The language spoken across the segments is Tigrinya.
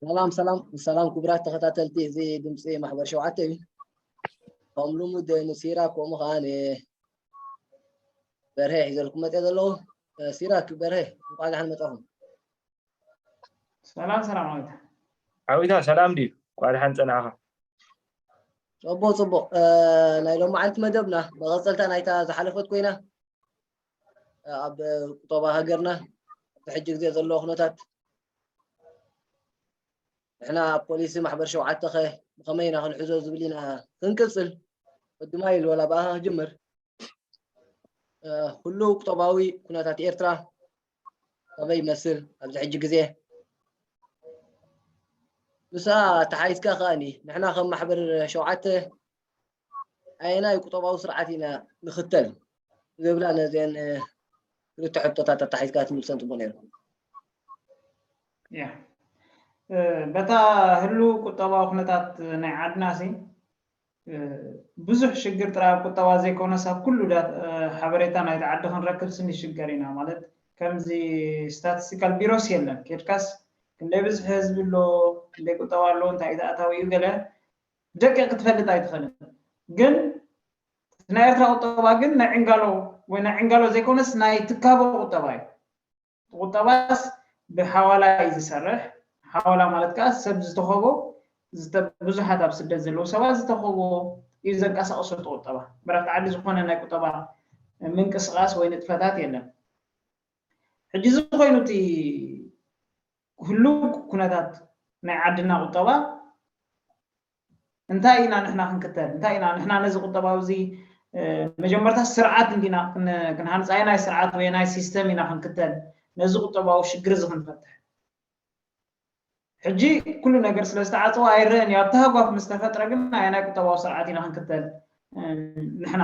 ሰላም ሰላም ሰላም፣ ክቡራት ተኸታተልቲ እዚ ድምፂ ማሕበር ሸውዓተ እዩ። ከም ልሙድ ንሲራክ ከምኡ ከዓ ንበርሀ ሒዘልኩም መፅየ ዘለኹ። ሲራክ፣ በርሀ፣ እንኳዕ ደሓን መፃኹም። ሰላም ሰላም። ዓዊታ ዓዊታ፣ ሰላም ድዩ? እንኳዕ ደሓን ፀናሕኻ። ፅቡቅ ፅቡቅ። ናይ ሎማዓንቲ መደብና መቐፀልታ ናይታ ዝሓለፈት ኮይና፣ ኣብ ቁጠባ ሃገርና ኣብዚ ሕጂ ግዜ ዘለዎ ኩነታት ንሕና ኣብ ፖሊሲ ማሕበር ሸውዓተ ከ ብኸመይ ኢና ክንሕዞ ዝብል ኢና ክንቅፅል። ወዲ ማይል፣ ወላ ብኣኻ ክጅምር። ህሉው ቁጠባዊ ኩነታት ኤርትራ ከመይ ይመስል ኣብዚ ሕጂ ግዜ? ምስኣ ተሓይዝካ ከኣኒ ንሕና ከም ማሕበር ሸውዓተ ኣየናይ ቁጠባዊ ስርዓት ኢና ንኽተል ዝብላ ነዚአን ክልተ ሕቶታት ኣተሓሒዝካ ትምልሰን ጽቡቅ ነይሩ። ያ በታ ህሉ ቁጠባዊ ኩነታት ናይ ዓድና ሲ ብዙሕ ሽግር ጥራይ ኣብ ቁጠባ ዘይኮነስ ኣብ ኩሉ ሓበሬታ ናይቲ ዓዲ ክንረክብ ሲ ንሽገር ኢና። ማለት ከምዚ ስታቲስቲካል ቢሮስ የለን። ኬድካስ ክንደይ ብዝሒ ህዝቢ ኣሎ፣ ክንደይ ቁጠባ ኣሎ፣ እንታይ እዩ ኣታዊኡ ገለ ብደቂቕ ክትፈልጥ ኣይትኽእልን። ግን ናይ ኤርትራ ቁጠባ ግን ናይ ዕንጋሎ ወይ ናይ ዕንጋሎ ዘይኮነስ ናይ ትካቦ ቁጠባ እዩ። ቁጠባስ ብሓዋላ እዩ ዝሰርሕ። ሓዋላ ማለት ከዓ ሰብ ዝተኸቦ፣ ብዙሓት ኣብ ስደት ዘለዉ ሰባት ዝተኸቦ እዩ ዘንቀሳቕሶ እቲ ቁጠባ። ብረፍቲ ዓዲ ዝኾነ ናይ ቁጠባ ምንቅስቃስ ወይ ንጥፈታት የለን። ሕጂ እዚ ኮይኑ እቲ ህሉው ኩነታት ናይ ዓድና ቁጠባ እንታይ ኢና ንሕና ክንክተል? እንታይ ኢና ንሕና ነዚ ቁጠባዊ እዚ መጀመርታ ስርዓት እንዲና ክንሃንፃ ናይ ስርዓት ወይ ናይ ሲስተም ኢና ክንክተል ነዚ ቁጠባዊ ሽግር እዚ ክንፈትሕ። ሕጂ ኩሉ ነገር ስለ ዝተዓፀወ ኣይረአን እዩ። ኣብ ተሃጓፍ ምስ ተፈጥረ ግን ኣየናይ ቁጠባዊ ስርዓት ኢና ክንክተል ንሕና?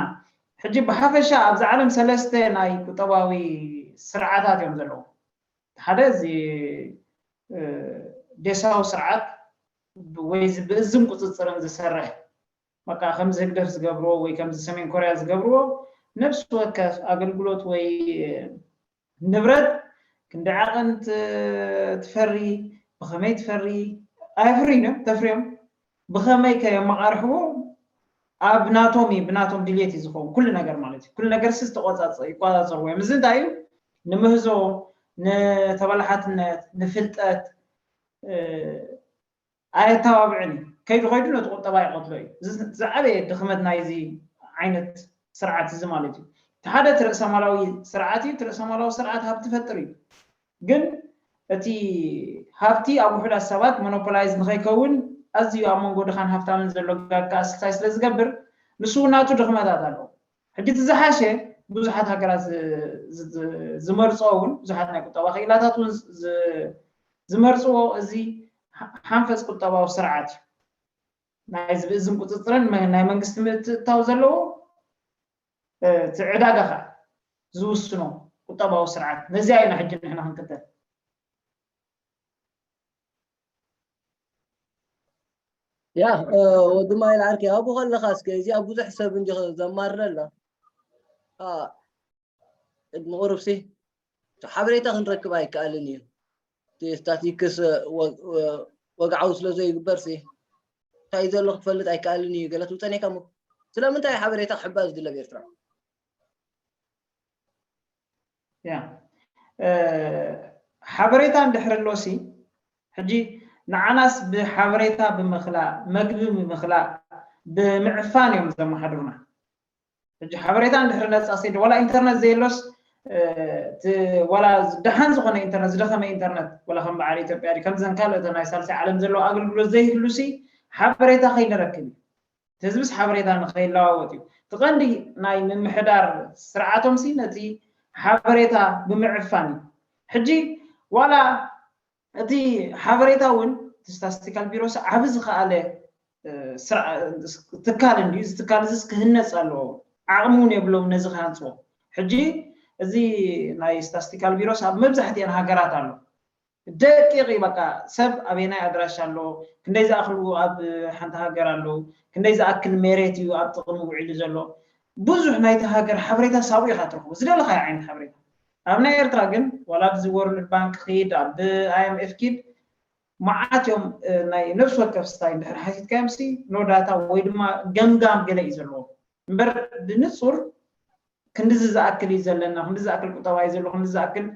ሕጂ ብሓፈሻ ኣብዚ ዓለም ሰለስተ ናይ ቁጠባዊ ስርዓታት እዮም ዘለዉ። ሓደ እዚ ዴሳዊ ስርዓት ወይ ብእዝን ቁፅፅርን ዝሰርሕ በቃ ከምዚ ህግደፍ ዝገብርዎ ወይ ከምዚ ሰሜን ኮርያ ዝገብርዎ ነብሲ ወከፍ ኣገልግሎት ወይ ንብረት ክንደይ ዓቐን ትፈሪ፣ ብኸመይ ትፈሪ፣ ኣየፍርዩን እዮም፣ ተፍርዮም ብኸመይ ከ የመቓርሕዎ ኣብ ናቶም እዩ፣ ብናቶም ድልየት እዩ ዝኸውን ኩሉ ነገር ማለት እዩ። ኩሉ ነገር ሲ ዝተቆፃፀ ይቆፃፀርዎ እዮም። እዚ እንታይ እዩ? ንምህዞ፣ ንተበላሓትነት፣ ንፍልጠት ኣየተባብዕን እዩ። ከይዱ ከይዱ ነቲ ቁጠባ ይቐትሎ እዩ። ዝዓበየ ድኽመት ናይዚ ዓይነት ስርዓት እዚ ማለት እዩ። እቲ ሓደ ትርእሰማላዊ ስርዓት እዩ። ትርእሰማላዊ ስርዓት ሃብቲ ፈጥር እዩ። ግን እቲ ሃብቲ ኣብ ውሑዳት ሰባት ሞኖፖላይዝ ንኸይከውን ኣዝዩ ኣብ መንጎ ድኻን ሃብታምን ዘሎ ጋግ ክኣስልሳይ ስለ ዝገብር ንሱ እውን ናቱ ድኽመታት ኣለዎ። ሕጂ እቲ ዝሓሸ ብዙሓት ሃገራት ዝመርፅኦ እውን ብዙሓት ናይ ቁጠባ ክኢላታት እውን ዝመርፅዎ እዚ ሓንፈፅ ቁጠባዊ ስርዓት እዩ። ናይ ዝብእዝን ቁፅፅርን ናይ መንግስቲ ምትእትታው ዘለዎ እቲ ዕዳጋ ከዓ ዝውስኖ ቁጠባዊ ስርዓት ነዚኣ ኢና ሕጂ ንሕና ክንክተል። ያ ወዲ ማይል ዓርኪ ኣብኡ ከለኻ እስከ እዚኣ ብዙሕ ሰብ እንዲ ዘማርረላ ቅድሚ ቁሩብሲ ሓበሬታ ክንረክብ ኣይከኣልን እዩ። እቲ ስታቲክስ ወግዓዊ ስለ ዘይግበርሲ እንታይ ዘሎ ክትፈልጥ ኣይከኣልን እዩ ገለ ትብፀን ኢካ እሞ ስለምንታይ ሓበሬታ ክሕባእ ዝድለ ኣብ ኤርትራ? ያ ሓበሬታ እንድሕር ኣሎሲ ሕጂ ንዓናስ ብሓበሬታ ብምኽላእ መግቢ ብምኽላእ ብምዕፋን እዮም ዘመሓድሩና። ሕጂ ሓበሬታ እንድሕር ነፃ ሰይድ ዋላ ኢንተርነት ዘየሎስ ዋላ ደሓን ዝኾነ ኢንተርነት ዝደኸመ ኢንተርነት ዋላ ከም በዓል ኢትዮጵያ ከምዘን ካልኦተ ናይ ሳልሳይ ዓለም ዘለዎ ኣገልግሎት ዘይህሉሲ ሓበሬታ ከይንረክብ እዩ። ህዝብስ ሓበሬታ ንኸይለዋወጥ እዩ። እቲ ቀንዲ ናይ ምምሕዳር ስርዓቶም ሲ ነቲ ሓበሬታ ብምዕፋን እዩ። ሕጂ ዋላ እቲ ሓበሬታ እውን እቲ ስታስቲካል ቢሮ ሲ ዓቢ ዝኸኣለ ትካል እንዲ እዚ ትካል እዚስ ክህነፅ ኣለዎ። ዓቕሚ እውን የብሎም ነዚ ክሃንፅዎ። ሕጂ እዚ ናይ ስታስቲካል ቢሮስ ኣብ መብዛሕትኤን ሃገራት ኣሎ። ደቂቕ እዩ በቃ ሰብ ኣበየናይ ኣድራሻ ኣሎ፣ ክንደይ ዝኣኽሉ ኣብ ሓንቲ ሃገር ኣለዉ፣ ክንደይ ዝኣክል ሜሬት እዩ ኣብ ጥቕሚ ውዒሉ ዘሎ፣ ብዙሕ ናይቲ ሃገር ሓበሬታ ሳብኡ ኢኻ ትረኽቦ ዝደለኻዮ ዓይነት ሓበሬታ። ኣብ ናይ ኤርትራ ግን ዋላ ኣብዚ ወርልድ ባንክ ኪድ ኣብ ኣይ ኤም ኤፍ ኪድ መዓት እዮም። ናይ ነፍሲ ወከፍ ስታይ እንድሕር ሓቲትካዮም ሲ ኖ ዳታ ወይ ድማ ገምጋም ገለ እዩ ዘለዎ እምበር ብንፁር ክንዲዚ ዝኣክል እዩ ዘለና፣ ክንዲ ዝኣክል ቁጠባ እዩ ዘሎ፣ ክንዲ ዝኣክል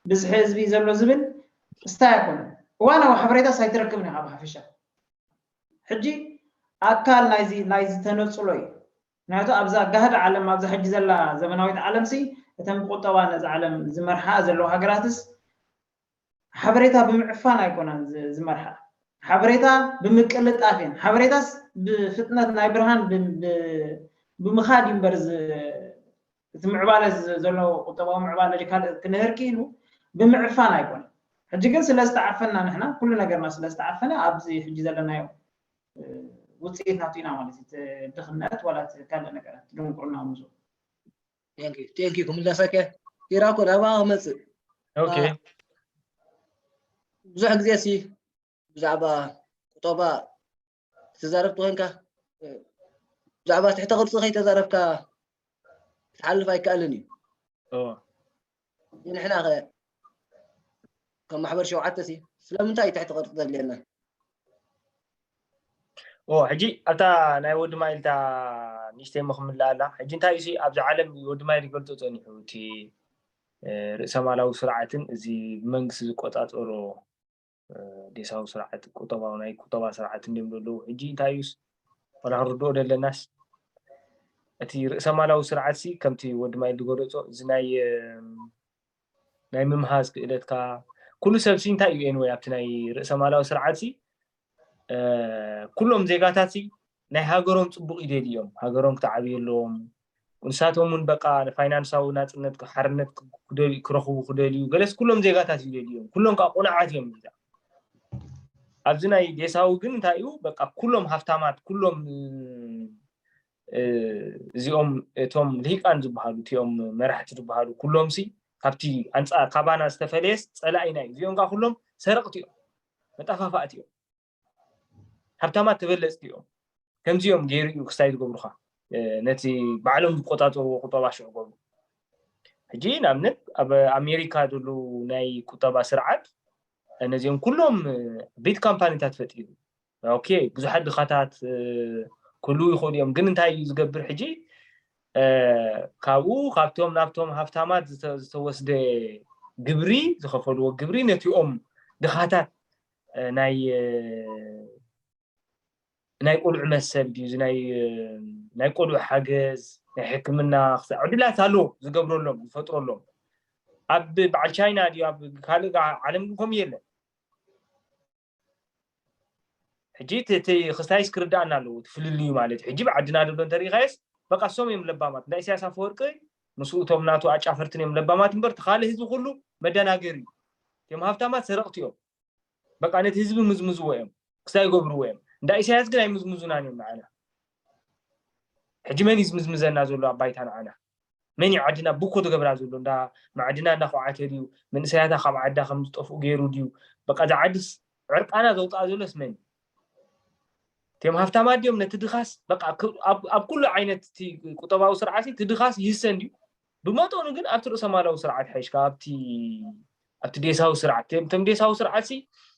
ብዝሒ ህዝቢ እዩ ዘሎ ዝብል ስታይ ኣይኮነን። እዋናዊ ሓበሬታስ ኣይትረክብን ኢኻ ብሓፈሻ። ሕጂ ኣካል ናይዚ ናይዚ ተነፅሎ እዩ። ምክንያቱ ኣብዛ ጋህዲ ዓለም ኣብዛ ሕጂ ዘላ ዘመናዊት ዓለም ሲ እተን ብቁጠባ ነዚ ዓለም ዝመርሓ ዘለዋ ሃገራትስ ሓበሬታ ብምዕፋን ኣይኮናን ዝመርሓ፣ ሓበሬታ ብምቅልጣፍ እየን። ሓበሬታስ ብፍጥነት ናይ ብርሃን ብምኻድ እዩ እምበር እቲ ምዕባለ ዘሎ ቁጠባዊ ምዕባለ ካልእ ክንህር ክኢሉ ብምዕፋን ኣይኮነን። ሕጂ ግን ስለ ዝተዓፈና ንሕና ኩሉ ነገርና ስለ ዝተዓፈነ ኣብዚ ሕጂ ዘለናዮ ውፅኢት ናቱ ኢና ማለት እዩ። ድኽነት ዋላ ካልእ ነገራት ድንቁርና ምዞ ቴንኪዩ ክምለሰከ ኢራኮ ናብኣ ክመፅእ ብዙሕ ግዜ ሲ ብዛዕባ ቁጠባ ተዛረብቲ ኮይንካ ብዛዕባ ትሕተ ቅርፂ ከይተዛረብካ ክትሓልፍ ኣይከኣልን እዩ። ንሕና ከ ከም ማሕበር ሸውዓተ ሲ ስለምንታይ እዩ ትሕተ ቅርፂ ዘድልየና? ሕጂ ኣብታ ናይ ወዲ ማይልታ ንእሽተይ ምክምላ ኣላ። ሕጂ እንታይ እዩ ኣብዛ ዓለም ወዲ ማይል ይገልፆ ፀኒሑ እቲ ርእሰማላዊ ስርዓትን እዚ ብመንግስቲ ዝቆፃፀሮ ዴሳዊ ስርዓት ቁጠባዊ ናይ ቁጠባ ስርዓት እንዲም ዘለዉ ሕጂ እንታይ እዩስ ዋላ ክንርድኦ ደለናስ እቲ ርእሰማላዊ ስርዓት ሲ ከምቲ ወዲ ማይል ዝገለፆ እዚ ናይ ናይ ምምሃዝ ክእለትካ ኩሉ ሰብ ሲ እንታይ እዩ ኤንወይ ኣብቲ ናይ ርእሰማላዊ ስርዓት ሲ ኩሎም ዜጋታት ሲ ናይ ሃገሮም ፅቡቅ ይደልዮም ሃገሮም ክትዓብየሎም ንሳቶም እውን በቃ ንፋይናንሳዊ ናፅነት ሓርነት ክረኽቡ ክደልዩ ገለስ ኩሎም ዜጋታት ይደልዮም ኩሎም ከዓ ቁኑዓት እዮም። ኣብዚ ናይ ዴሳዊ ግን እንታይ እዩ በቃ ኩሎም ሃፍታማት ኩሎም እዚኦም እቶም ልሂቃን ዝበሃሉ እቲኦም መራሕቲ ዝበሃሉ ኩሎም ሲ ካብቲ ኣንፃር ካባና ዝተፈለየስ ፀላኢና እዩ። እዚኦም ከዓ ኩሎም ሰረቕቲ እዮም፣ መጠፋፋእቲ እዮም። ሃብታማት ተበለፅቲ እዮም። ከምዚኦም ገይሩ እዩ ክስታይ ዝገብሩካ ነቲ ባዕሎም ዝቆፃፀርዎ ቁጠባ ሽዑ ገብሩ። ሕጂ ንኣብነት ኣብ ኣሜሪካ ዘለዉ ናይ ቁጠባ ስርዓት ነዚኦም ኩሎም ቤት ካምፓኒታት ፈጢሩ። ኦኬ ብዙሓት ድኻታት ክህልዉ ይኽእሉ እዮም፣ ግን እንታይ እዩ ዝገብር ሕጂ ካብኡ ካብቶም ናብቶም ሃፍታማት ዝተወስደ ግብሪ ዝኸፈልዎ ግብሪ ነቲኦም ድኻታት ናይ ናይ ቆልዑ መሰል ድዩ ናይ ቆልዑ ሓገዝ ናይ ሕክምና ዕድላት ኣለዎ ዝገብረሎም ዝፈጥረሎም ኣብ በዓል ቻይና ድዩ ኣብ ካልእ ዓለም ግን ከምኡ የለን። ሕጂ እቲ ክስታይስ ክርዳእና ኣለዎ እቲ ፍልልዩ ማለት እዩ። ሕጂ ብዓድና ደሎ እንተሪኢኻየስ በቃ እሶም እዮም ለባማት እንዳ ኢሳያስ ኣፈወርቂ ምስ እቶም ናቱ ኣጫፈርትን እዮም ለባማት እምበር እቲ ካልእ ህዝቢ ኩሉ መደናገሪ እዩ። እቶም ሃፍታማት ሰረቕቲ እዮም። በቃ ነቲ ህዝቢ ምዝምዝዎ እዮም ክስታይ ይገብርዎ እዮም። እንዳ ኢሳያስ ግን ኣይምዝምዙናን እዮም ንዓና። ሕጂ መን እዩ ዝምዝምዘና ዘሎ ኣብ ባይታ ንዓና? መን እዩ ዓድና ብኮ ዝገብራ ዘሎ? እንዳ ማዕድና እንዳኳዓተ ድዩ? መንእሰያታ ካብ ዓዳ ከም ዝጠፍኡ ገይሩ ድዩ? በቃ እዛ ዓድስ ዕርቃና ዘውፅኣ ዘሎስ መን እዩ? እቲኦም ሃፍታማት ድዮም ነቲ ድኻስ በቃ ኣብ ኩሉ ዓይነት እቲ ቁጠባዊ ስርዓት እቲ ድኻስ ይህሰን ድዩ? ብመጠኑ ግን ኣብቲ ርእሰማላዊ ስርዓት ሓይሽካ ኣብቲ ኣብቲ ዴሳዊ ስርዓት እቶም ዴሳዊ ስርዓት ሲ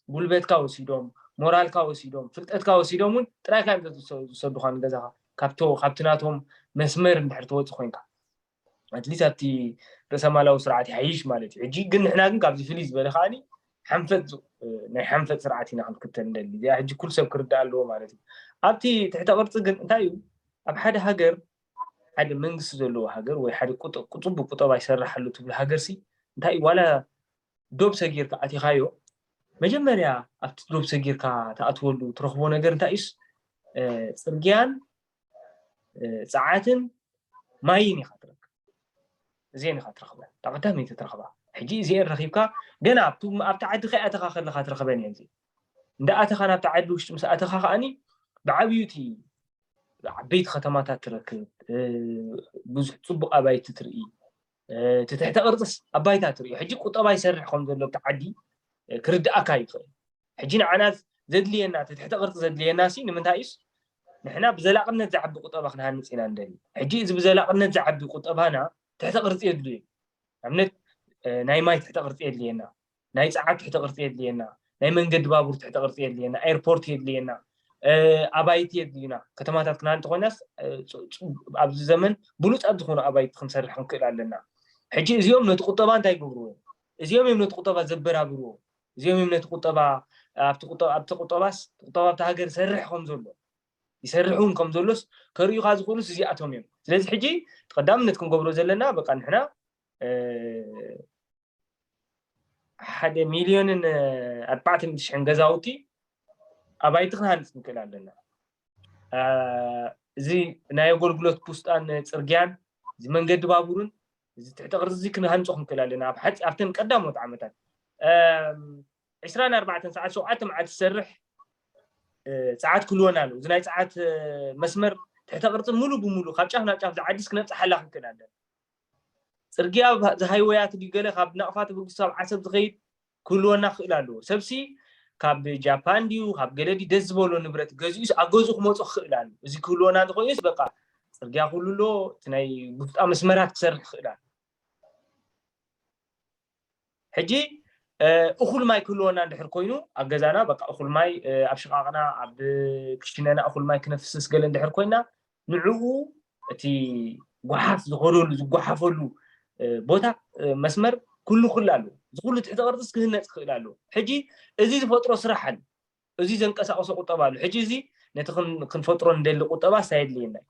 ጉልበትካ ወሲዶም ሞራልካ ወሲዶም ፍልጠትካ ወሲዶም እውን ጥራይካ እዮም ዝሰዱካ ንገዛኻ ካብቲ ናቶም መስመር እንድሕር ትወፅእ ኮይንካ ኣትሊስት ኣብቲ ርእሰማላዊ ስርዓት ይሓይሽ ማለት እዩ። ሕጂ ግን ንሕና ግን ካብዚ ፍልይ ዝበለ ከዓኒ ሓንፈጥ ናይ ሓንፈጥ ስርዓት ኢና ክንክተል ንደሊ። እዚኣ ሕጂ ኩሉ ሰብ ክርዳእ ኣለዎ ማለት እዩ። ኣብቲ ትሕተ ቅርፂ ግን እንታይ እዩ ኣብ ሓደ ሃገር ሓደ መንግስቲ ዘለዎ ሃገር ወይ ሓደ ፅቡቅ ቁጠባ ይሰርሕ ኣሎ ትብሎ ሃገር ሲ እንታይ እዩ ዋላ ዶብ ሰጊርካ ኣቲኻዮ መጀመርያ ኣብቲ ዶብ ሰጊርካ ትኣትወሉ ትረኽቦ ነገር እንታይ እዩስ ፅርግያን ፀዓትን ማይን ኢኻ ትረክብ። እዚአን ኢኻ ትረኽበን እታ ቀዳመይቲ ትረኽባ። ሕጂ እዚአን ረኺብካ ገና ኣብቲ ዓዲ ከይኣተኻ ከለኻ ትረኽበን እየን። እንዳ ኣተኻ ናብቲ ዓዲ ውሽጢ ምስ ኣተኻ ከዓኒ ብዓብዩ እቲ ዓበይቲ ከተማታት ትረክብ፣ ብዙሕ ፅቡቅ ኣባይቲ ትርኢ፣ እቲ ትሕተ ቅርፅስ ኣባይታ ትርኢ። ሕጂ ቁጠባ ይሰርሕ ከም ዘሎ እቲ ዓዲ ክርድኣካ ይኽእል። ሕጂ ንዓና ዘድልየና እቲ ትሕተ ቅርፂ ዘድልየና ሲ ንምንታይ እዩስ ንሕና ብዘላቕነት ዝዓቢ ቁጠባ ክንሃንፅ ኢና ንደሊ። ሕጂ እዚ ብዘላቕነት ዝዓቢ ቁጠባና ትሕተ ቅርፂ የድልዩ። ኣብነት ናይ ማይ ትሕተ ቅርፂ የድልየና፣ ናይ ፀዓት ትሕተ ቅርፂ የድልየና፣ ናይ መንገዲ ባቡር ትሕተ ቅርፂ የድልየና፣ ኤርፖርት የድልየና፣ ኣባይቲ የድልዩና። ከተማታት ክና እንተኮይናስ ኣብዚ ዘመን ብሉፃት ዝኾኑ ኣባይቲ ክንሰርሕ ክንክእል ኣለና። ሕጂ እዚኦም ነቲ ቁጠባ እንታይ ይገብርዎ? እዚኦም እዮም ነቲ ቁጠባ ዘበራብርዎ። እዚኦም እዮም ነቲ ቁጠባ ኣብቲ ቁጠባስ ቁጠባ ኣብቲ ሃገር ሰርሕ ከም ዘሎ ይሰርሕ እውን ከም ዘሎስ ከርእዩካ ዝኽእሉስ እዚኣቶም እዮም። ስለዚ ሕጂ ቀዳምነት ክንገብሮ ዘለና በቃ ንሕና ሓደ ሚልዮንን ኣርባዕተ ሚእቲ ሽሕን ገዛውቲ ኣባይቲ ክንሃንፅ ንክእል ኣለና። እዚ ናይ ኣገልግሎት ፖስጣን ፅርግያን እዚ መንገዲ ባቡርን እዚ ትሕተ ቅርፂ እዚ ክንሃንፆ ክንክእል ኣለና። ኣብተን ቀዳሞት ዓመታት ዕስራን ኣርባዕተን ሰዓት ሸውዓተ መዓልቲ ዝሰርሕ ፀዓት ክህልወና ኣለዎ። እዚ ናይ ፀዓት መስመር ትሕተ ቅርፂ ሙሉ ብሙሉ ካብ ጫፍ ናብ ጫፍ ዝዓዲስ ክነብፅሓላ ክንክእል ኣለና። ፅርግያ ዝሃይወያት ድዩ ገለ ካብ ናቕፋ ተበጊሱ ኣብ ዓሰብ ዝኸይድ ክህልወና ክኽእል ኣለዎ። ሰብሲ ካብ ጃፓን ድዩ ካብ ገለ ድዩ ደስ ዝበሎ ንብረት ገዚኡስ ኣብ ገዝኡ ክመፁ ክኽእል ኣሎ። እዚ ክህልወና እንተኮይኑስ በቃ ፅርግያ ክህሉ ኣሎ፣ እቲ ናይ ቡፍጣ መስመራት ክሰርሕ ክኽእል ኣሎ። ሕጂ እኹል ማይ ክህልወና እንድሕር ኮይኑ ኣብ ገዛና በቃ እኹል ማይ ኣብ ሽቓቕና ኣብ ክሽነና እኹል ማይ ክነፍስስ ገለ እንድሕር ኮይና ንዕኡ እቲ ጓሓፍ ዝኸደሉ ዝጓሓፈሉ ቦታ መስመር ኩሉ ክል ኣሎ። እዚ ኩሉ ትሕተ ቅርፅስ ክህነፅ ክኽእል ኣሎ። ሕጂ እዚ ዝፈጥሮ ስራሕ ኣሎ፣ እዚ ዘንቀሳቕሶ ቁጠባ ኣሎ። ሕጂ እዚ ነቲ ክንፈጥሮ ንደሊ ቁጠባ ሳየድልየና እዩ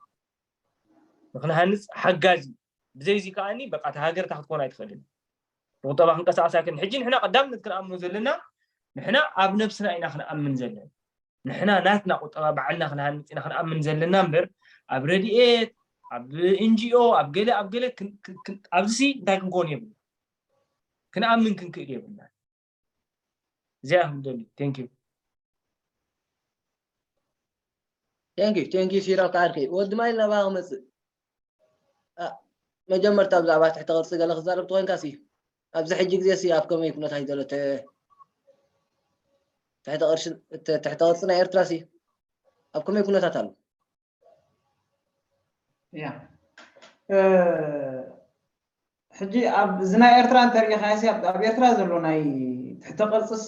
ንክንሃንፅ ሓጋዚ። ብዘይዚ ከዓኒ በቃ እታ ሃገር እታ ክትኮን ኣይትኽእልን። ብቁጠባ ክንቀሳቐስ ኣይክእልን። ሕጂ ንሕና ቀዳምነት ክንኣምኖ ዘለና ንሕና ኣብ ነብስና ኢና ክንኣምን ዘለና። ንሕና ናትና ቁጠባ ባዕልና ክንሃንፅ ኢና ክንኣምን ዘለና እምበር ኣብ ረድኤት ኣብ ኤንጂኦ ኣብ ገለ ኣብ ገለ ኣብዚ እንታይ ክንኮን የብሉ ክንኣምን ክንክእል የብልና። እዚኣ ክደሊ። Thank you። Thank you thank you ሲራክ ዓርከይ። ወዲ ማይል ናባኻ ክመፅእ መጀመርታ ብዛዕባ ትሕተ ቅርፂ ገለ ክዛረብ ተኮይንካ ሲ ኣብዚ ሕጂ ግዜ ሲ ኣብ ከመይ ኩነታት እዩ ዘሎ? ትሕተ ቅርፂ ናይ ኤርትራ ሲ ኣብ ከመይ ኩነታት ኣሎ? ያ ሕጂ ኣብ እዚ ናይ ኤርትራ እንተሪኢኻዮ ሲ ኣብ ኤርትራ ዘሎ ናይ ትሕተ ቅርፅስ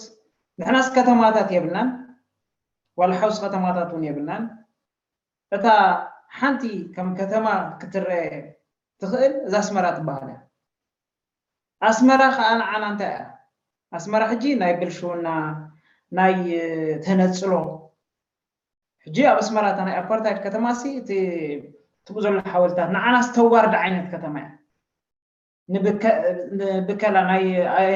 ንሕናስ ከተማታት የብልናን፣ ዋላ ሓውሲ ከተማታት እውን የብልናን። እታ ሓንቲ ከም ከተማ ክትረአ ትኽእል እዛ ኣስመራ ትበሃል እያ። ኣስመራ ከዓ ንዓና እንታይ እያ? ኣስመራ ሕጂ ናይ ብልሽውና ናይ ተነፅሎ ሕጂ ኣብ ኣስመራ እታ ናይ ኣፓርታይድ ከተማ ሲ እቲ ትብኡ ዘሎ ሓወልታት ንዓና ዝተዋርድ ዓይነት ከተማ እያ። ንብከላ ናይ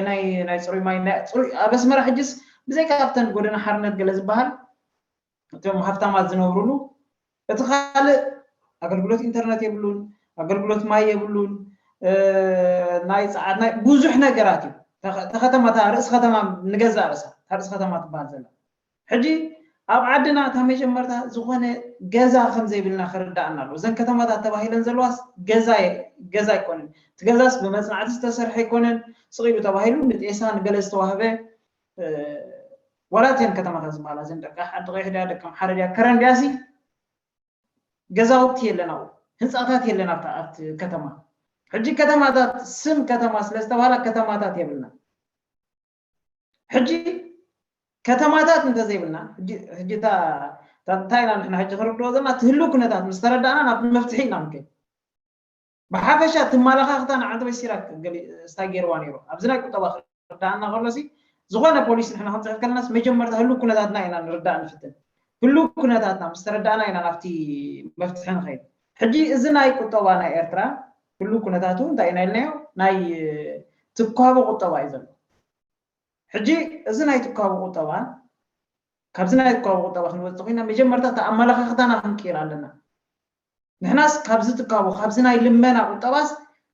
ናይ ናይ ፅሩይ ማይ ናይ ፅሩይ ኣብ ኣስመራ ሕጅስ ብዘይካ ኣብተን ጎደና ሓርነት ገለ ዝበሃል እቶም ሃፍታማት ዝነብሩሉ እቲ ካልእ ኣገልግሎት ኢንተርነት የብሉን፣ ኣገልግሎት ማይ የብሉን፣ ናይ ፀዓት ናይ ብዙሕ ነገራት እዩ። ተኸተማ ርእሲ ከተማ ንገዛእ ርእሳ ርእሲ ከተማ ትበሃል ዘላ ሕጂ ኣብ ዓድና እታ መጀመርታ ዝኾነ ገዛ ከም ዘይብልና ክርዳእና ኣለዎ። እዘን ከተማታት ተባሂለን ዘለዋስ ገዛ ገዛ ኣይኮነን። እቲ ገዛስ ብመፅናዕቲ ዝተሰርሐ ኣይኮነን። ስቕ ኢሉ ተባሂሉ ንጤሳ ንገለ ዝተዋህበ ዋላ እተን ከተማታት ዝበሃላ እዘን ደቂ ዓዲ ቀይሕ ድያ ደቂ ኣምሓረ ድያ ከረን ድያሲ ገዛውቲ የለን ኣብኡ ህንፃታት የለን ኣብቲ ከተማ። ሕጂ ከተማታት ስም ከተማ ስለዝተባሃላ ከተማታት የብልና። ሕጂ ከተማታት እንተዘይብልና ሕጂ እንታይ ኢና ንሕና ሕጂ ክንርድኦ ዘለና እቲ ህልው ኩነታት ምስ ተረዳእና ናብ መፍትሒ ኢና ንከይድ። ብሓፈሻ ትመላኻኽታ ንዓንተ ወይ ሲራክ ስታይ ገይርዋ ነይሩ ኣብዚ ናይ ቁጠባ ክርዳእና ከሎሲ ዝኾነ ፖሊሲ ንሕና ክንፅሕፍ ከለናስ መጀመርታ ህልው ኩነታትና ኢና ንርዳእ ንፍትን። ህልው ኩነታትና ምስ ተረዳእና ኢና ናብቲ መፍትሒ ንኸይድ። ሕጂ እዚ ናይ ቁጠባ ናይ ኤርትራ ህልው ኩነታቱ እንታይ ኢና ኢልናዮ ናይ ትኳቦ ቁጠባ እዩ ዘሎ። ሕጂ እዚ ናይ ትኳቦ ቁጠባ ካብዚ ናይ ትኳቦ ቁጠባ ክንወፅእ ኮይና መጀመርታ እቲ ኣመላኻኽታና ክንቅይር ኣለና። ንሕናስ ካብዚ ትካቦ ካብዚ ናይ ልመና ቁጠባስ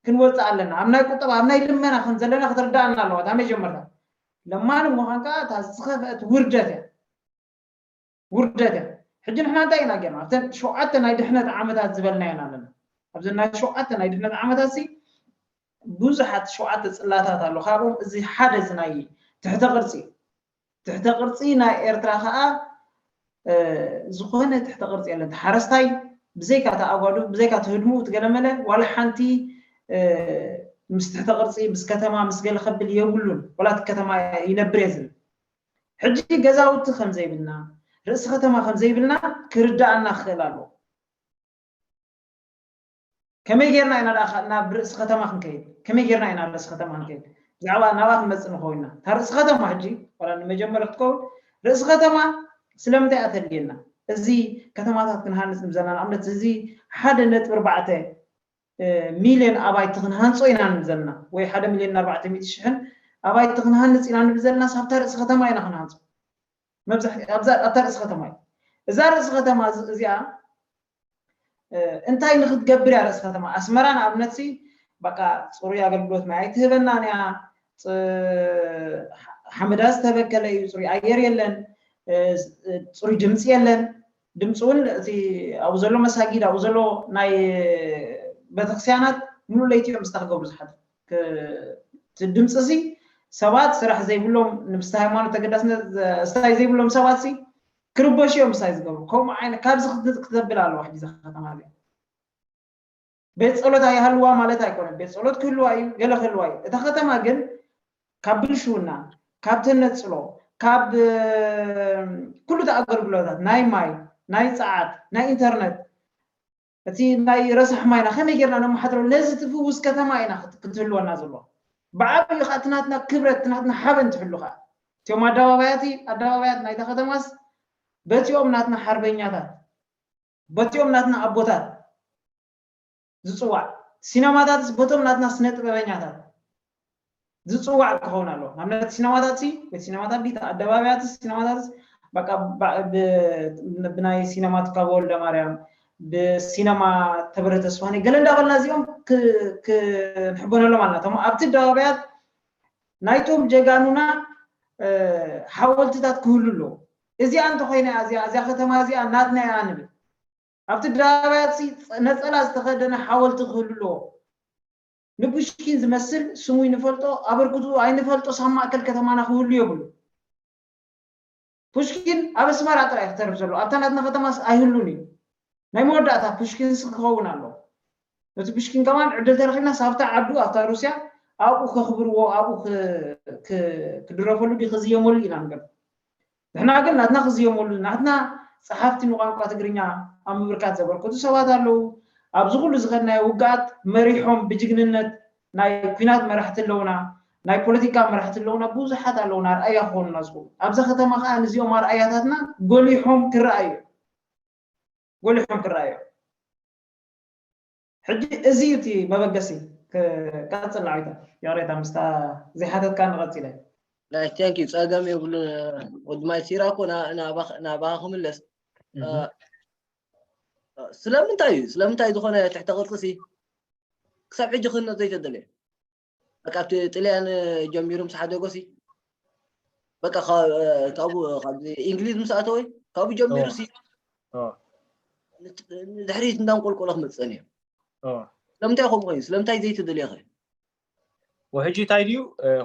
ክንወፅእ ኣለና። ኣብ ናይ ቁጠባ ኣብ ናይ ልመና ከም ዘለና ክትርዳእና ኣለዋ። እታ መጀመርታ ለማኒ ምዃን ከዓ እታ ዝኸፍአት ውርደት እያ። ውርደት እያ። ሕጂ ንሕና እንታይ ኢና ጌርና? ኣብተን ሸውዓተ ናይ ድሕነት ዓመታት ዝበልናየን ኣለና። ኣብዚ ናይ ሸውዓተ ናይ ድሕነት ዓመታት ሲ ብዙሓት ሸውዓተ ፅላታት ኣሎ። ካብኦም እዚ ሓደ እዚ ናይ ትሕተ ቅርፂ እዩ። ትሕተ ቅርፂ ናይ ኤርትራ ከዓ ዝኾነ ትሕተ ቅርፂ የለን። ሓረስታይ ብዘይካ ተኣጓዱ ብዘይካ ትህድሙ ትገለመለ ዋላ ሓንቲ ምስ ትሕተ ቅርፂ ምስ ከተማ ምስ ገለ ከብል የብሉን። ዋላ እቲ ከተማ ይነብር እየ ዝብል ሕጂ ገዛውቲ ከም ዘይብልና፣ ርእሲ ከተማ ከም ዘይብልና ክርዳኣና ክኽእል ኣለዎ። ከመይ ጌርና ኢና ደኣ ናብ ርእሲ ከተማ ክንከይድ? ከመይ ጌርና ኢና ርእሲ ከተማ ክንከይድ? ብዛዕባ ናብኣ ክንመጽእ ንኸውን ኢና። እታ ርእሲ ከተማ ሕጂ ዋላ ንመጀመሪ ክትከውን ርእሲ ከተማ ስለምንታይ እያ ተድልየና? እዚ ከተማታት ክንሃንጽ ንብዘና ንኣብነት እዚ ሓደ ነጥቢ ኣርባዕተ ሚልዮን ኣባይቲ ክንሃንጾ ኢና ንብል ዘለና ወይ ሓደ ሚልዮን ኣርባዕተ ሚእቲ ሽሕን ኣባይቲ ክንሃንጽ ኢና ንብል ዘለና ሳብታ ርእሲ ከተማ ኢና ክንሃንጾ። መብዛሕትኡ ኣብዛ ኣብታ ርእሲ ከተማ እዩ። እዛ ርእሲ ከተማ እዚ- እዚኣ እ፣ እንታይ ንክትገብር እያ ርእሲ ከተማ ኣስመራ ንኣብነት ሲ በቃ ጽሩይ ኣገልግሎት ማይ ኣይትህበናን እያ። ፅ- ሓመዳ ዝተበከለ እዩ፣ ጽሩይ ኣየር የለን፣ እ፣ ጽሩይ ድምፂ የለን። ድምፂ እውን እቲ ኣብኡ ዘሎ መሳጊድ ኣብኡ ዘሎ ናይ ቤተክርስትያናት ሙሉእ ለይቲ እዮም ምስታ ክገብሩ ዝሓድሩ። ክ- እቲ ድምፂ ሲ ሰባት ስራሕ ዘይብሎም ንብስቲ ሃይማኖት ተገዳስነት ስታይ ዘይብሎም ሰባት ሲ ክርበሹ እዮም ምሳይ ዝገብሩ። ከምኡ ዓይነት ካብዚ ክት- ክተብል ኣለዋ ሕጂ እዛ ከተማ እዚኣ። ቤት ጸሎት ኣይሃልዋ ማለት ኣይኮነን። ቤት ጸሎት ክህልዋ እዩ፣ ገለ ክህልዋ እዩ። እታ ከተማ ግን ካብ ብልሽውና፣ ካብ ተነጽሎ፣ ካብ እ፣ ኩሉ እቲ ኣገልግሎታት ናይ ማይ፣ ናይ ጸዓት፣ ናይ ኢንተርነት እቲ ናይ ረሳሕ ማይና ከመይ ጌርና ነመሓድሮ ነዚ ትፍውስ ከተማ ኢና ክት- ክትህልወና ዘለዎ። ብዓብዩ ከዓ እቲ ናትና ክብረት እቲ ናትና ሓበን ትሕሉ ከዓ እቲኦም ኣደባባያት ኣደባባያት ናይታ ከተማስ በቲኦም ናትና ሓርበኛታት በቲኦም ናትና ኣቦታት ዝፅዋዕ፣ ሲነማታትስ በቶም ናትና ስነ ጥበበኛታት ዝፅዋዕ ክኸውን ኣለዎ። ንኣብነት ሲነማታት ሲ ወይ ሲነማታት ቢታ ኣደባባያትስ ሲነማታትስ በቃ ባ- ብ- ብናይ ሲነማ ትካቦ ወልደ ማርያም ብሲነማ ተበረ ተስፋኔ ገለ እንዳበልና እዚኦም ክ- ክንሕበነሎም ኣለና። እቶም ኣብቲ ኣደባባያት ናይቶም ጀጋኑና እ፣ ሓወልትታት ክህሉ ኣለዎ። እዚኣ እንተኮይና እያ እዚኣ እዚኣ ከተማ እዚኣ ናትና እያ ንብል። ኣብቲ ኣደባባያት ነፀላ ዝተኸደነ ሓወልቲ ክህሉ ኣለዎ። ንፑሽኪን ዝመስል ስሙ ይንፈልጦ ኣበርክቱ ኣይንፈልጦ ሳብ ማእከል ከተማና ክህሉ የብሉ። ፑሽኪን ኣብ ኣስመራ ጥራይ ክተርፍ ዘለዎ ኣብታ ናትና ከተማስ ኣይህሉን እዩ። ናይ መወዳእታ ፑሽኪንስ ክኸውን ኣለዎ። ነቲ ፑሽኪን ከማን ዕድል ተረኺብና ሳብታ ዓዱ ኣብታ ሩስያ ኣብኡ ከኽብርዎ ኣብኡ ክድረፈሉ ክዝየመሉ ኢና ንገር። ንሕና ግን ናትና ክዝየመሉ ናትና ጸሓፍቲ ንቋንቋ ትግርኛ ኣብ ምብርካት ዘበርከቱ ሰባት ኣለዉ። ኣብዚ ኩሉ ዝኸድናዮ ውግኣት መሪሖም ብጅግንነት ናይ ኲናት መራሕቲ ኣለውና፣ ናይ ፖለቲካ መራሕቲ ኣለውና፣ ብዙሓት ኣለውና ኣርኣያ ክኾኑና ዝኽእሉ። ኣብዛ ከተማ ከኣ ንዚኦም ኣርኣያታትና ጎሊሖም ክረኣዩ ጎሊሖም ክረኣዩ። ሕጂ እዚ እዩ እቲ መበገሲ። ክቀጽል ንዓይታ ይቕሬታ ምስታ ዘይሓተትካ ንቐጽለ። ናይ thank you ጸገም የብሉ። ወዲ ማይ ሲራ እኮ ናባኻ ክምለስ ስለምንታይ እዩ ስለምንታይ ዝኾነ ትሕተ ቅርፂ ሲ ክሳብ ሕጂ ክህነፅ ዘይተደለየ? በቃ ኣብቲ ጥልያን ጀሚሩ ምስ ሓደጎ ሲ በቃ ካብኡ እንግሊዝ ምስ ኣተወ ካብኡ ጀሚሩ ሲ ንድሕሪት እንዳንቆልቆሎ ክመፅእ ጸኒሑ። ስለምንታይ ከምኡ ኮይኑ? ስለምንታይ ዘይተደልየ ኸ? ወሕጂ እንታይ ድዩ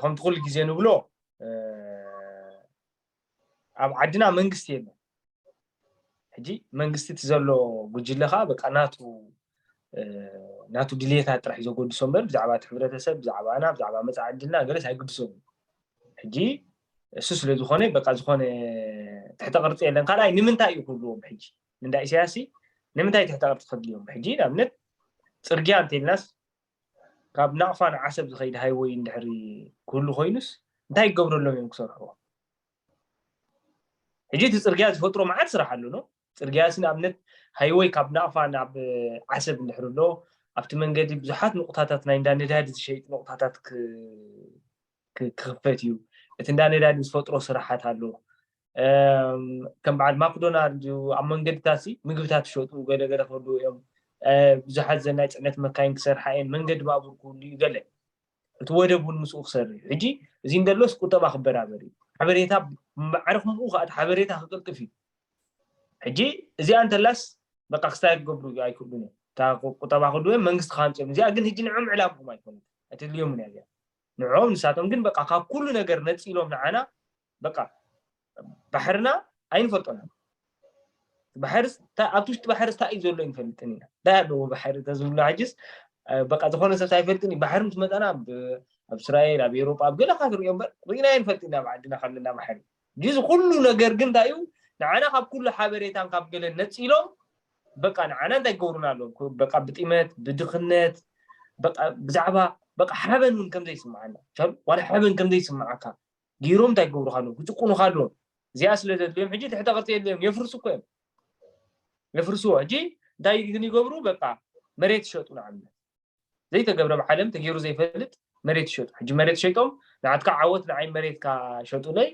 ከምቲ ኩሉ ግዜ ንብሎ ኣብ ዓድና መንግስቲ የለን። ሕጂ መንግስቲ እቲ ዘሎ ጉጅለ ከዓ በቃ ናቱ ናቱ ድልየታት ጥራሕ እዩ ዘጎድሶ እምበር ብዛዕባ እቲ ሕብረተሰብ ብዛዕባና ብዛዕባ መፃኢ ዕድልና ገለስ ኣይግድሶም እዩ። ሕጂ እሱ ስለ ዝኾነ በቃ ዝኾነ ትሕተ ቅርፂ የለን። ካልኣይ ንምንታይ እዩ ክብልዎም ሕጂ እንዳ ኢሳያስ ንምንታይ ትሕተ ቅርፂ ክድልዮም? ሕጂ ንኣብነት ፅርግያ እንተልናስ ካብ ናቕፋ ንዓሰብ ዝኸይድ ሃይወይ እንድሕሪ ክህሉ ኮይኑስ እንታይ ይገብረሎም እዮም ክሰርሕዎ? ሕጂ እቲ ፅርግያ ዝፈጥሮ መዓት ስራሕ ኣሎ ኖ ፅርግያ ሲ ንኣብነት ሃይወይ ካብ ናቕፋ ናብ ዓሰብ እንድሕር ኣሎ ኣብቲ መንገዲ ብዙሓት ንቑታታት ናይ እንዳ ነዳዲ ዝሸይጥ ንቑታታት ክኽፈት እዩ። እቲ እንዳ ነዳዲ ዝፈጥሮ ስራሓት ኣሎ። ከም በዓል ማክዶናልድ ኣብ መንገድታት ሲ ምግብታት ይሸጡ ገለገለ ክህልዉ እዮም። ብዙሓት ዘን ናይ ፅዕነት መካይን ክሰርሓ እየን መንገዲ ባቡር ክህሉ እዩ ገለ እቲ ወደብ እውን ምስኡ ክሰርሕ እዩ። ሕጂ እዚ እንደሎስ ቁጠባ ክበራበር እዩ። ሓበሬታ ማዕረ ከምኡ ከዓ እቲ ሓበሬታ ክቅልጥፍ እዩ። ሕጂ እዚኣ እንተላስ በቃ ክስታይ ክገብሩ ኣይክእሉን እዮም። እታ ቁጠባ ክህልዎ መንግስቲ ክሃንፅዮም እዚኣ ግን ሕጂ ንዕም ዕላምኦም ኣይኮነት ኣይትድልዮምን እያ እዚኣ ንዕኦም ንሳቶም ግን በቃ ካብ ኩሉ ነገር ነፂሎም ንዓና በቃ ባሕርና ኣይንፈልጦን ባሕርስ ኣብቲ ውሽጢ ባሕርስ እንታይ እዩ ዘሎ ኣይንፈልጥን ኢና እንታይ ኣለዎ ባሕሪ ተዝብሎ ሕጅስ በቃ ዝኾነ ሰብ ኣይፈልጥን እዩ ባሕሪ ምስ መፀና ኣብ እስራኤል ኣብ ኤሮጳ ኣብ ገለ ካብ ሪኦ እምበር ርኢና ኣይንፈልጥ ኢና ኣብ ዓድና ከለና ባሕሪ እዚ ኩሉ ነገር ግን እንታይ እዩ? ንዓና ካብ ኩሉ ሓበሬታን ካብ ገለን ነፂሎም፣ በቃ ንዓና እንታይ ይገብሩና ኣለዉ? በቃ ብጢመት፣ ብድኽነት፣ በቃ ብዛዕባ፣ በቃ ሓበን እውን ከም ዘይስምዓና፣ ቻሉ፣ ዋላ ሓበን ከም ዘይስምዓካ ገይሮም እንታይ ይገብሩኻ ኣለዉ? ክጭቁኑኻ ኣለዉ። እዚኣ ስለ ዘድልዮም ሕጂ ትሕተ ቅርፂ የድልዮም፣ የፍርሱ እኮ እዮም። የፍርስዎ። ሕጂ እንታይ ግን ይገብሩ? በቃ መሬት ይሸጡ ንዓመት። ዘይተገብረ ብዓለም ተገይሩ ዘይፈልጥ መሬት ይሸጡ። ሕጂ መሬት ሸይጦም ንዓትካ ዓወት ንዓይ መሬትካ ሸጡለይ፣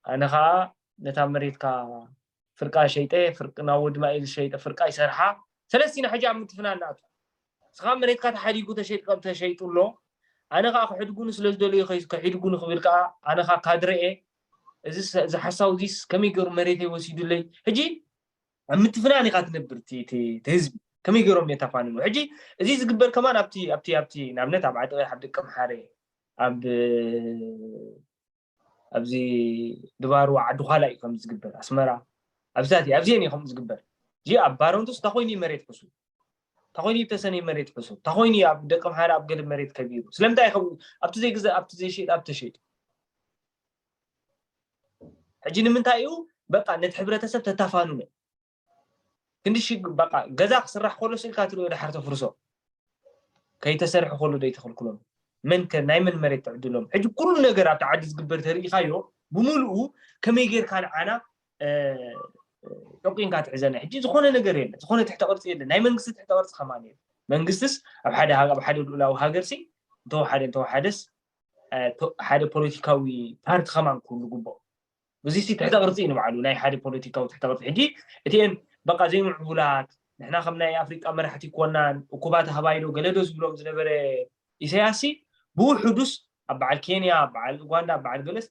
ኣነ ከዓ ነታ መሬትካ ፍርቃ ሸይጠ፣ ናብ ወዲ ማይል ሸይጠ፣ ፍርቃ ይሰርሓ። ሰለስቲና ሕጂ ኣብ ምትፍናን ንኣቱ። ንስኻ መሬትካ ተሓዲጉ ተሸይጥካ ተሸይጡ ኣሎ። ኣነ ከዓ ክሕድጉኒ ስለ ዝደለዩ ከይ- ከሒድጉኒ ክብል ከዓ ኣነ ከዓ ካድረኤ። እዚ ስ- እዚ ሓሳው እዚስ ከመይ ገይሩ መሬተይ ወሲዱለይ? ሕጂ ኣብ ምትፍናን ኢኻ ትነብር እቲ እቲ- እቲ ህዝቢ። ከመይ ገይሮም የታፋንኑ? ሕጂ እዚ ዝግበር ከማን ኣብቲ ኣብቲ ኣብቲ ንኣብነት ኣብ ዓዲ ቀይሕ፣ ኣብ ደቀምሓረ፣ ኣብ ኣብዚ ድባርዋ ዓዲ ዃላ እዩ ከም ዝግበር፣ ኣስመራ ኣብዛት ኣብዚአን እዩ ከም ዝግበር። እዚ ኣብ ባረንቱስ እንታይ ኮይኑ እዩ መሬት ሕሱ? እንታይ ኮይኑ እዩ ተሰነይ መሬት ሕሱ? እንታይ ኮይኑ እዩ ኣብ ደቀምሓረ ኣብ ገለ መሬት ከቢሩ? ስለምንታይ ከም ኣብቲ ዘይግዛእ ኣብቲ ዘይሸጥ ኣብቲ ተሸይጡ? ሕጂ ንምንታይ እዩ በቃ ነቲ ሕብረተሰብ ተታፋኑነ? ክንዲ ሽግ በቃ ገዛ ክስራሕ ከሎ ስኢልካ ትሪኦ ድሓር ተፍርሶ። ከይተሰርሐ ከሎ ዶ ይተኽልክሎም? መን ከ ናይ መን መሬት ትዕድሎም? ሕጂ ኩሉ ነገር ኣብቲ ዓዲ ዝግበር ተሪኢኻዮ ብምልኡ ከመይ ጌርካ ንዓና እ፣ ጨቂንካ ትሕዘና? ሕጂ ዝኾነ ነገር የለ፣ ዝኾነ ትሕተ ቅርፂ የለ፣ ናይ መንግስቲ ትሕተ ቅርፂ ከማን የለ። መንግስትስ ኣብ ሓደ ሃገ- ኣብ ሓደ ልኡላዊ ሃገር ሲ እንተወሓደ እንተወሓደስ እ፣ ቶ- ሓደ ፖለቲካዊ ፓርቲ ከማን ክህሉ ግቦ። እዚ ሲ ትሕተ ቅርፂ እዩ ንባዕሉ ናይ ሓደ ፖለቲካዊ ትሕተ ቅርፂ። ሕጂ እቲኤን በቃ ዘይምዕቡላት ንሕና ከም ናይ ኣፍሪቃ መራሕቲ ኮናን እኩባት ኣህባይዶ ገለዶ ዝብሎም ዝነበረ ኢሳያስ ሲ ብውሕዱስ ኣብ በዓል ኬንያ፣ ኣብ በዓል ኡጋንዳ፣ ኣብ በዓል ገለስ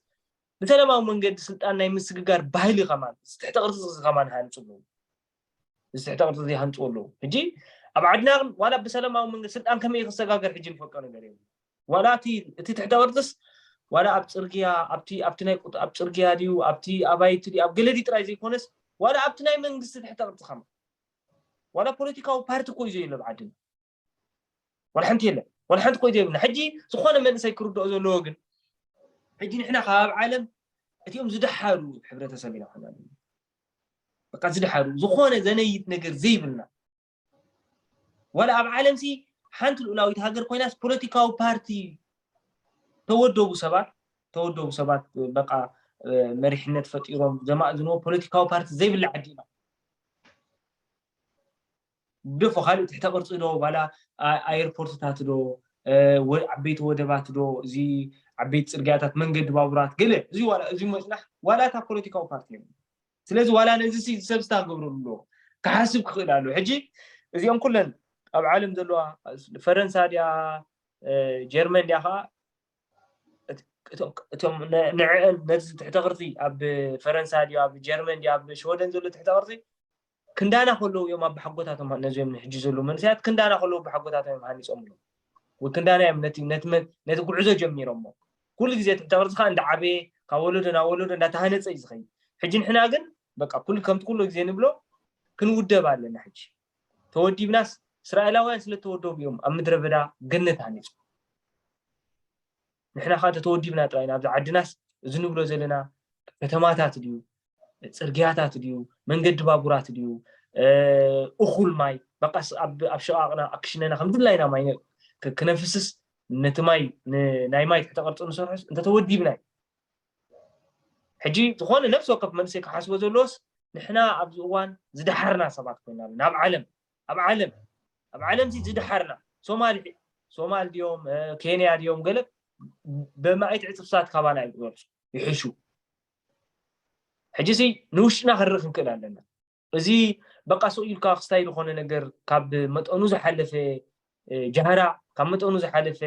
ብሰላማዊ መንገዲ ስልጣን ናይ ምስግጋር ባህሊ ከማን እዚ ትሕተ ቅርፂ እዚ ከማን ሃንፁ ኣለዉ። እዚ ትሕተ ቅርፂ እዚ ሃንፁ ኣለዉ። ሕጂ ኣብ ዓድና ግን ዋላ ብሰላማዊ መንገዲ ስልጣን ከመይ ክሰጋገር ሕጂ ንፈልጦ ነገር የብሉ። ዋላ እቲ እቲ ትሕተ ቅርፅስ ዋላ ኣብ ፅርግያ ኣብቲ ኣብቲ ናይ ቁጥ ኣብ ፅርግያ ድዩ ኣብቲ ኣባይቲ ድዩ ኣብ ገለዲ ጥራይ ዘይኮነስ ዋላ ኣብቲ ናይ መንግስቲ ትሕተ ቅርፂ ከማን ዋላ ፖለቲካዊ ፓርቲ እኮ እዩ ዘየሎ ኣብ ዓድና። ዋላ ሓንቲ የለን። ዋላ ሓንቲ እኮ እዩ ዘይብልና። ሕጂ ዝኾነ መንእሰይ ክርድኦ ዘለዎ ግን ሕጂ ንሕና ካብ ዓለም እቲኦም ዝደሓሩ ሕብረተሰብ ኢና ኮይና ኣለና። በቃ ዝደሓሩ ዝኾነ ዘነይት ነገር ዘይብልና ዋላ ኣብ ዓለም ሲ ሓንቲ ልኡላዊት ሃገር ኮይናስ ፖለቲካዊ ፓርቲ ተወደቡ ሰባት ተወደቡ ሰባት በቃ መሪሕነት ፈጢሮም ዘማእዝንዎ ፖለቲካዊ ፓርቲ ዘይብላ ዓዲ ኢና። ደፎ ካልእ ትሕተ ቅርፂ ዶ ዋላ ኣየርፖርትታት ዶ ዓበይቲ ወደባት ዶ እዚ ዓበይቲ ፅርግያታት መንገዲ ባቡራት ገለ እዚ ዋላ እዚ መፅናሕ ዋላ እታ ፖለቲካዊ ፓርቲ እዮም። ስለዚ ዋላ ነዚ ሰብ ዝታ ክገብረሉ ኣለዎ ክሓስብ ክኽእል ኣለዎ። ሕጂ እዚኦም ኩለን ኣብ ዓለም ዘለዋ ፈረንሳ ድያ ጀርመን ድያ ከዓ እቶም ንዕአን ነዚ ትሕተ ቅርፂ ኣብ ፈረንሳ ድዩ ኣብ ጀርመን ድዩ ኣብ ሽወደን ዘሎ ትሕተ ቅርፂ ክንዳና ከለዉ እዮም ኣብ ሓጎታቶም ነዚኦም ሕጂ ዘለዉ መንእሰያት ክንዳና ከለዉ ብሓጎታቶም እዮም ሃኒፆምሎም ወይ ክንዳና እዮም ነቲ ነቲ መን ነቲ ጉዕዞ ጀሚሮሞ ኩሉ ግዜ ትሕተ ቅርፂ ከዓ እንዳዓበየ ካብ ወለዶ ናብ ወለዶ እንዳተሃነፀ እዩ ዝኸይድ። ሕጂ ንሕና ግን በቃ ኩሉ ከምቲ ኩሉ ግዜ ንብሎ ክንውደብ ኣለና። ሕጂ ተወዲብናስ እስራኤላውያን ስለተወደቡ እዮም ኣብ ምድረ በዳ ገነት ሃኒፁ። ንሕና ከዓ ተተወዲብና ጥራይ ናብዚ ዓድናስ እዚ ንብሎ ዘለና ከተማታት ድዩ ፅርግያታት ድዩ መንገዲ ባቡራት ድዩ እኹል ማይ በቃስ ኣብ ሸቃቅና ኣብ ክሽነና ከምድላይና ማይ ክነፍስስ ነቲ ማይ ናይ ማይ ትሕተ ቅርፂ ንሰርሖስ እንተተወዲብና ሕጂ ዝኾነ ነፍሲ ወከፍ መንእሰይ ክሓስቦ ዘለዎስ ንሕና ኣብዚ እዋን ዝደሓርና ሰባት ኮይና ናብ ዓለም ኣብ ዓለም ኣብ ዓለም ሲ ዝደሓርና ሶማል ሶማል ድዮም ኬንያ ድዮም ገለ በማእት ዕፅፍሳት ካባና ይበልፁ ይሕሹ። ሕጂ ሲ ንውሽጥና ክንርኢ ክንክእል ኣለና። እዚ በቃ ስቕ ኢልካ ክስታይ ዝኾነ ነገር ካብ መጠኑ ዝሓለፈ ጃህራ ካብ መጠኑ ዝሓለፈ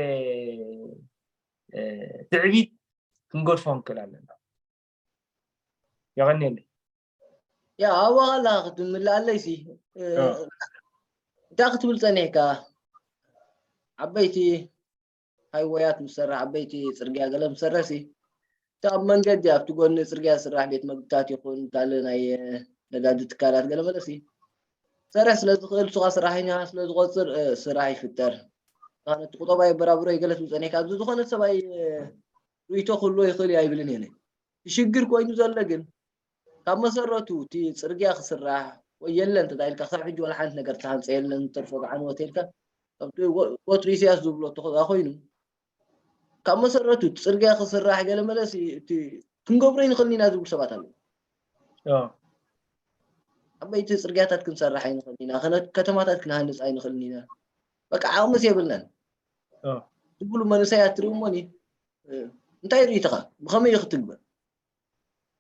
ትዕቢት ክንገድፎ ክንክእል ኣለና። የቐንየለይ። ያ ኣብኡ ከላ ክትምልኣለይ ሲ እንታይ ክትብል ፀኒሕካ? ዓበይቲ ሃይወያት ምሰራሕ ዓበይቲ ፅርግያ ገለ ምሰረሲ እቲ ኣብ መንገዲ ኣብቲ ጎኒ ፅርግያ ዝስራሕ ቤት መግብታት ይኹን ካልእ ናይ ነዳዲ ትካላት ገለ መለሲ ሰረሕ ስለ ዝኽእል ንሱኻ ስራሕኛ ስለ ዝቆፅር ስራሕ ይፍጠር። ነቲ ቁጠባ የበራብሮ ይገለት ምፀኒካ ኣብዚ ዝኾነ ሰብኣይ ርእይቶ ክህልዎ ይኽእል እዩ ኣይብልን እየ። እቲ ሽግር ኮይኑ ዘሎ ግን ካብ መሰረቱ እቲ ፅርግያ ክስራሕ ወይ የለን ተታኢልካ ክሳብ ሕጂ ዋላ ሓንቲ ነገር ተሃንፀ የለን፣ ተርፎ ዝዓንወት ኢልካ ወትሩ ኢሳያስ ዝብሎ ተኾ- ኮይኑ ካብ መሰረቱ እቲ ፅርግያ ክስራሕ ገለ መለስ እቲ ክንገብሮ ይንኽእል ኢና ዝብሉ ሰባት ኣለዉ። ዓበይቲ ፅርግያታት ክንሰርሕ ኣይንኽእል ኢና፣ ከነ- ከተማታት ክንሃንፅ ኣይንኽእል ኢና፣ በቃ ዓቕምስ የብልናን ዝብሉ መንእሰያት ትሪኡ እሞኒ እንታይ ርእይትኻ? ብኸመይ እዩ ክትግበር?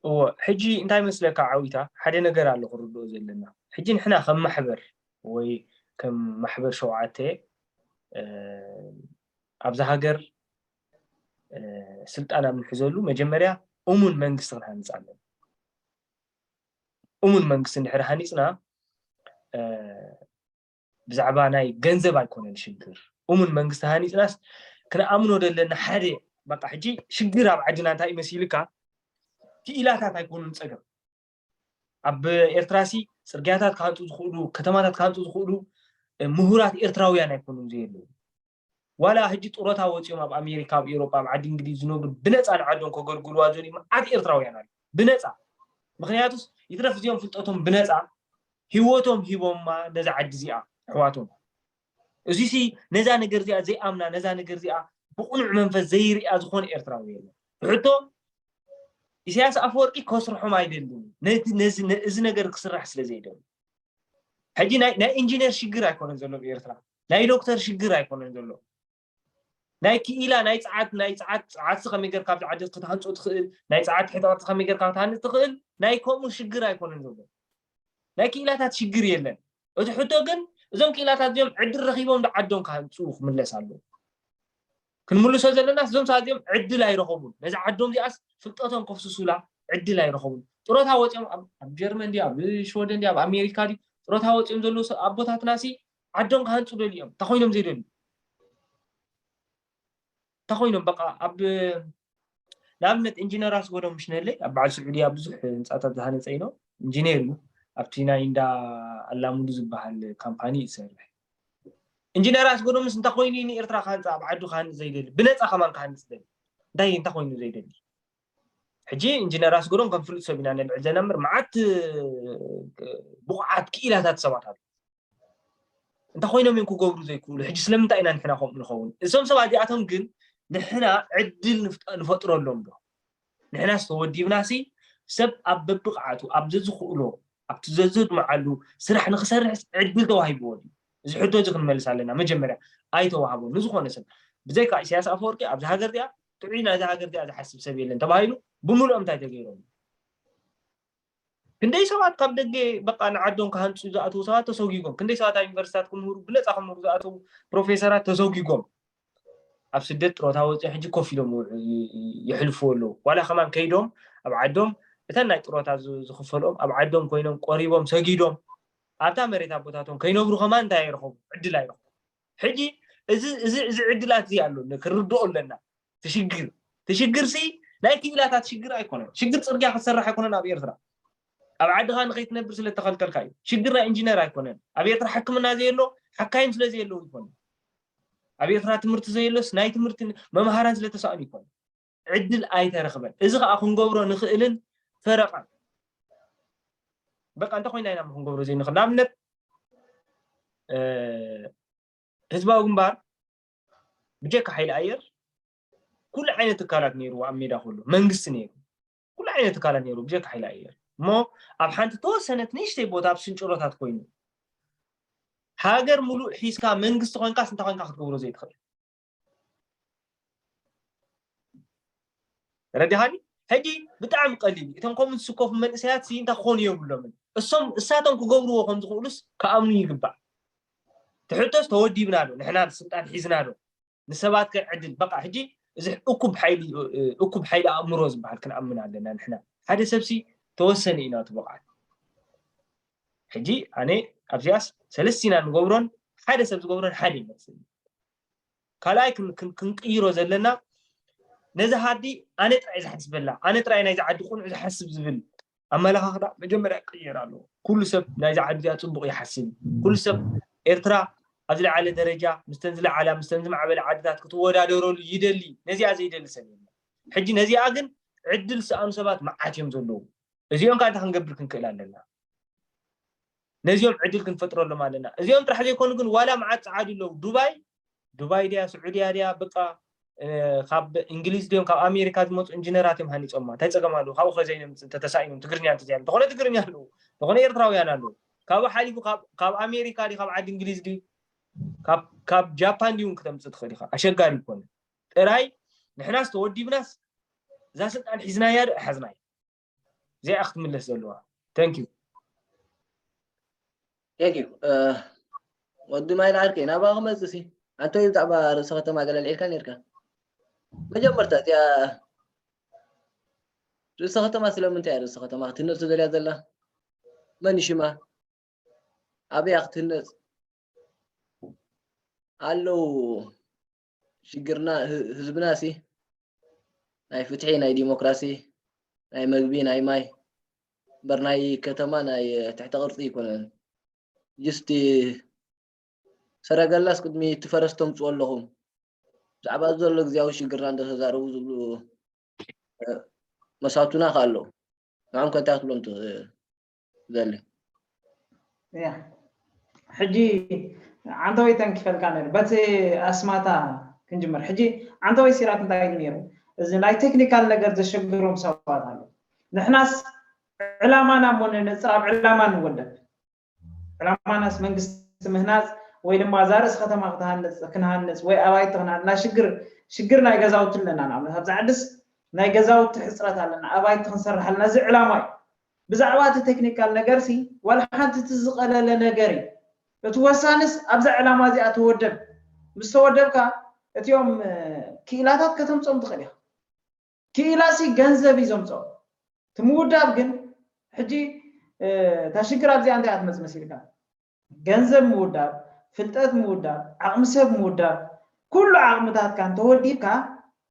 እዎ ሕጂ እንታይ መስለካ ዓዊታ ሓደ ነገር ኣሎ ክርድኦ ዘለና። ሕጂ ንሕና ከም ማሕበር ወይ ከም ማሕበር ሸውዓተ ኣብዛ ሃገር ስልጣን ኣብ ንሕዘሉ መጀመርያ እሙን መንግስቲ ክንሃንፅ ኣለና። እሙን መንግስቲ እንድሕር ሃኒፅና ብዛዕባ ናይ ገንዘብ ኣይኮነን ሽግር። እሙን መንግስቲ ሃኒፅናስ ክንኣምኖ ዘለና ሓደ በቃ ሕጂ ሽግር ኣብ ዓድና እንታይ መሲልካ ክኢላታት ኣይኮኑን ፀገም። ኣብ ኤርትራሲ ፅርግያታት ክሃንፁ ዝኽእሉ ከተማታት ክሃንፁ ዝኽእሉ ምሁራት ኤርትራውያን ኣይኮኑን ዘየለዉ። ዋላ ሕጂ ጥሮታ ወፂኦም ኣብ ኣሜሪካ ኣብ ኤሮጳ ኣብ ዓዲ እንግሊዝ ዝነብሩ ብነፃ ንዓዶም ከገልግልዋ ዘልዩ መዓት ኤርትራውያን ኣሎ ብነፃ። ምክንያቱስ ይትረፍ እዚኦም ፍልጠቶም ብነፃ ሂወቶም ሂቦማ ነዛ ዓዲ እዚኣ ኣሕዋቶም። እዚሲ ነዛ ነገር እዚኣ ዘይኣምና ነዛ ነገር እዚኣ ብቕኑዕ መንፈስ ዘይርያ ዝኾነ ኤርትራዊ የለን። ብሕቶ ኢሳያስ ኣፈወርቂ ከስርሖም ኣይደልን። ነዚ ነገር ክስራሕ ስለ ዘይደሊ ሕጂ ናይ ኢንጂነር ሽግር ኣይኮነን ዘሎ ብኤርትራ፣ ናይ ዶክተር ሽግር ኣይኮነን ዘሎ። ናይ ክኢላ ናይ ፀዓት ናይ ፀዓት ፀዓትሲ ከመይ ጌርካ ኣብዚ ዓዲ ክትሃንፆ ትኽእል፣ ናይ ፀዓት ትሕተ ቅርፂ ከመይ ጌርካ ክትሃንፅ ትኽእል፣ ናይ ከምኡ ሽግር ኣይኮነን ዘሎ። ናይ ክኢላታት ሽግር የለን። እቲ ሕቶ ግን እዞም ክኢላታት እዚኦም ዕድል ረኺቦም ዶ ዓዶም ክሃንፁ ክምለስ ኣለዎ። ክንምልሶ ዘለናስ እዞም ሰባት እዚኦም ዕድል ኣይረኸቡን። ነዚ ዓዶም እዚኣስ ፍልጠቶም ከፍስሱላ ዕድል ኣይረኸቡን። ጥሮታ ወፂኦም ኣብ ጀርመን ድዩ ኣብ ሽወደን ድዩ ኣብ ኣሜሪካ ድዩ ጥሮታ ወፂኦም ዘለዉ ኣቦታትናሲ ዓዶም ክሃንፁ ደልዮም እንታይ ኮይኖም ዘይደልዩ እንታይ ኮይኖም በቃ ኣብ ንኣብነት ኢንጂነር ኣስጎዶም ምሽ ነለይ ኣብ በዓል ስዑድያ ብዙሕ ህንፃታት ዝሃነፀ ኢኖ ኢንጂነር እዩ። ኣብቲ ናይ እንዳ ኣላሙሉ ዝበሃል ካምፓኒ ይሰርሕ። ኢንጂነር ኣስጎዶምስ እንታይ ኮይኑ ንኤርትራ ክሃንፃ ኣብ ዓዱ ክሃንፅ ዘይደሊ ብነፃ ከማን ክሃንፅ ደሊ እንታይ እንታይ ኮይኑ ዘይደሊ? ሕጂ ኢንጂነር ኣስጎዶም ከም ፍሉጥ ሰብ ኢና ነልዕል ዘለና እምበር መዓት ብቑዓት ክኢላታት ሰባት ኣሉ። እንታይ ኮይኖም እዮም ክገብሩ ዘይክእሉ? ሕጂ ስለምንታይ ኢና ንሕና ከምኡ ንኸውን? እዞም ሰባት እዚኣቶም ግን ንሕና ዕድል ንፈጥረሎም ዶ? ንሕናስ ተወዲብናሲ ሰብ ኣብ በብቕዓቱ ኣብ ዘዝኽእሎ ኣብቲ ዘዘድምዓሉ ስራሕ ንክሰርሕስ ዕድል ተዋሂብዎ ድዩ? እዚ ሕቶ እዚ ክንመልስ ኣለና። መጀመርያ ኣይተዋህቦን ንዝኾነ ሰብ ብዘይካ ኢሳያስ ኣፈወርቂ ኣብዚ ሃገር እዚኣ ጥዑይ ናይዚ ሃገር እዚኣ ዝሓስብ ሰብ የለን ተባሂሉ ብምሉኦም እንታይ ተገይሮም? ክንደይ ሰባት ካብ ደገ በቃ ንዓዶም ክሃንፁ ዝኣተዉ ሰባት ተሰጊጎም፣ ክንደይ ሰባት ኣብ ዩኒቨርሲታት ክምህሩ ብነፃ ክምህሩ ዝኣተዉ ፕሮፌሰራት ተሰጊጎም ኣብ ስደት ጥሮታ ወፂኦም ሕጂ ኮፍ ኢሎም የሕልፍዎ ኣለዉ። ዋላ ከማን ከይዶም ኣብ ዓዶም እተን ናይ ጥሮታ ዝኽፈልኦም ኣብ ዓዶም ኮይኖም ቆሪቦም ሰጊዶም ኣብታ መሬት ኣቦታቶም ከይነብሩ ከማን እንታይ ኣይረኸቡ ዕድል ኣይረኸቡ። ሕጂ እዚ ዕድላት እዚ ኣሎ ክርድኦ ኣለና። ትሽግር ትሽግር ሲ ናይ ክኢላታት ሽግር ኣይኮነን። ሽግር ፅርግያ ክትሰርሕ ኣይኮነን ኣብ ኤርትራ ኣብ ዓድኻ ንኸይትነብር ስለተኸልከልካ እዩ። ሽግር ናይ ኢንጂነር ኣይኮነን። ኣብ ኤርትራ ሕክምና ዘየሎ ሓካይም ስለ ዘየለዉ ይኮነ። ኣብ ኤርትራ ትምህርቲ ዘየሎስ ናይ ትምህርቲ መምሃራን ስለተሳእኑ ይኮነ። ዕድል ኣይተረኽበን። እዚ ከዓ ክንገብሮ ንኽእልን ፈረቓ በቃ እንተ ኮይና ኢና ክንገብሮ ዘይንኽእል። ንኣብነት ህዝባዊ ግንባር ብጀካ ሓይሊ ኣየር ኩሉ ዓይነት ትካላት ነይርዎ ኣብ ሜዳ ከሎ መንግስቲ ነይሩ። ኩሉ ዓይነት ትካላት ነይሩ ብጀካ ሓይሊ ኣየር እሞ ኣብ ሓንቲ ተወሰነት ንእሽተይ ቦታ ኣብ ስንጭሮታት ኮይኑ ሃገር ሙሉእ ሒዝካ መንግስቲ ኮንካስ እንታይ ኮንካ ክትገብሮ ዘይትኽእል። ረዲኻኒ? ሕጂ ብጣዕሚ ቀሊል እዩ። እቶም ከምኡ ዝስከፉ መንእሰያት ሲ እንታይ ክኾኑ የብሎምን። እሶም እሳቶም ክገብርዎ ከም ዝኽእሉስ ክኣምኑ ይግባእ። ትሕቶስ ተወዲብና ዶ ንሕና ስልጣን ሒዝና ዶ ንሰባት ከ ዕድል በቃ ሕጂ እዚ እኩብ ሓይሊ እኩብ ሓይሊ ኣእምሮ ዝበሃል ክንኣምን ኣለና ንሕና ሓደ ሰብሲ ተወሰነ እዩ ናቱ ብቕዓት። ሕጂ ኣነ ኣብዚኣስ ሰለስቲና ንገብሮን ሓደ ሰብ ዝገብሮን ሓደ ይመስል። ካልኣይ ክንቅይሮ ዘለና ነዚ ሃዲ ኣነ ጥራይ ዝሓስበላ ኣነ ጥራይ ናይዚ ዓዲ ቁኑዕ ዝሓስብ ዝብል ኣመለኻኽታ መጀመርያ ክቅየር ኣለዎ። ኩሉ ሰብ ናይዚ ዓዲ እዚኣ ፅቡቅ ይሓስብ። ኩሉ ሰብ ኤርትራ ኣብ ዝለዓለ ደረጃ ምስተን ዝለዓላ ምስተን ዝማዕበላ ዓድታት ክትወዳደረሉ ይደሊ። ነዚኣ ዘይደሊ ሰብ የለን። ሕጂ ነዚኣ ግን ዕድል ዝሰኣኑ ሰባት መዓት እዮም ዘለዉ። እዚኦም ከኣ እንታይ ክንገብር ክንክእል ኣለና? ነዚኦም ዕድል ክንፈጥረሎም ኣለና። እዚኦም ጥራሕ ዘይኮኑ ግን ዋላ መዓት ጸዓዱ ኣለዉ። ዱባይ ዱባይ ድያ ስዑድያ ድያ በቃ ካብ እንግሊዝ ድዮም ካብ ኣሜሪካ ዝመፁ ኢንጂነራት እዮም ሃኒፆማ። እንታይ ፀገም ኣለዎ? ካብኡ ከዘይኖም ተተሳኢኖም ትግርኛ እንተዘይሃሉ እንተኾነ ትግርኛ ኣለዎ። እንተኾነ ኤርትራውያን ኣለዎ። ካብኡ ሓሊፉ ካብ ኣሜሪካ ድዩ ካብ ዓዲ እንግሊዝ ድዩ ካብ ጃፓን ድዩ ክተምፅእ ትኽእል ኢኻ። ኣሸጋሪ ይኮነ ጥራይ ንሕናስ ተወዲብናስ እዛ ስልጣን ሒዝናያ ዶ ኣይሓዝናያ? እዚኣ ክትምለስ ዘለዋ። Thank you። Thank you። ወዲ ማይ ላዓርከይ ናባኻ ክመጽእ ሲ ኣንተ ብዛዕባ ርእሰ ከተማ ገለ ኣልዒልካ ነርካ። መጀመርታ እዚኣ ርእሰ ከተማ ስለምንታይ እያ ርእሰ ከተማ ክትህነጽ ትደልያ ዘላ? መን እዩ ሽማ? ኣበይ እያ ክትህነጽ? ኣለዉ ሽግርና ህዝብና ሲ ናይ ፍትሒ ናይ ዲሞክራሲ ናይ መግቢ ናይ ማይ እምበር ናይ ከተማ ናይ ትሕተ ቅርጺ ኣይኮነን። ጅስቲ ሰረገላስ ቅድሚ እቲ ፈረስ ተምፅኡ ኣለኹም ብዛዕባ ዘሎ ግዜያዊ ሽግርና እንዳተዛረቡ ዝብሉ መሳቱና ከ ኣለዉ ንዖም ከ እንታይ ክትብሎም ትኽእል? ሕጂ ዓንተወይ ተንኪፈልካ ነይሩ በቲ ኣስማታ ክንጅምር ሕጂ ዓንተወይ ሲራክ እንታይ ኢሉ ነይሩ እዚ ናይ ቴክኒካል ነገር ዘሸግሮም ሰባት ኣሎ ንሕናስ ዕላማና እሞ ነንፅር ኣብ ዕላማ ንወደብ ዕላማናስ መንግስቲ ምህናፅ ወይ ድማ እዛ ርእሲ ከተማ ክትሃንፅ ክንሃንፅ ወይ ኣባይቲ ክንሃንፅ ናይ ሽግር ሽግር ናይ ገዛውቲ ኣለና ንኣብነት ኣብዛ ዓድስ ናይ ገዛውቲ ሕፅረት ኣለና ኣባይቲ ክንሰርሕ ኣለና እዚ ዕላማ እዩ ብዛዕባ እቲ ቴክኒካል ነገር ሲ ዋላ ሓንቲ እቲ ዝቐለለ ነገር እዩ እቲ ወሳንስ ኣብዛ ዕላማ እዚኣ ተወደብ ምስ ተወደብካ እቲኦም ክኢላታት ከተምፆም ትኽእል ኢኻ ክኢላ ሲ ገንዘብ እዩ ዘምፅኦ እቲ ምውዳብ ግን ሕጂ እታ ሽግር ኣብዚኣ እንታይ እያ ትመፅእ መሲልካ ገንዘብ ምውዳብ ፍልጠት ምውዳብ ዓቕሚ ሰብ ምውዳብ ኩሉ ዓቕምታትካ እንተወዲብካ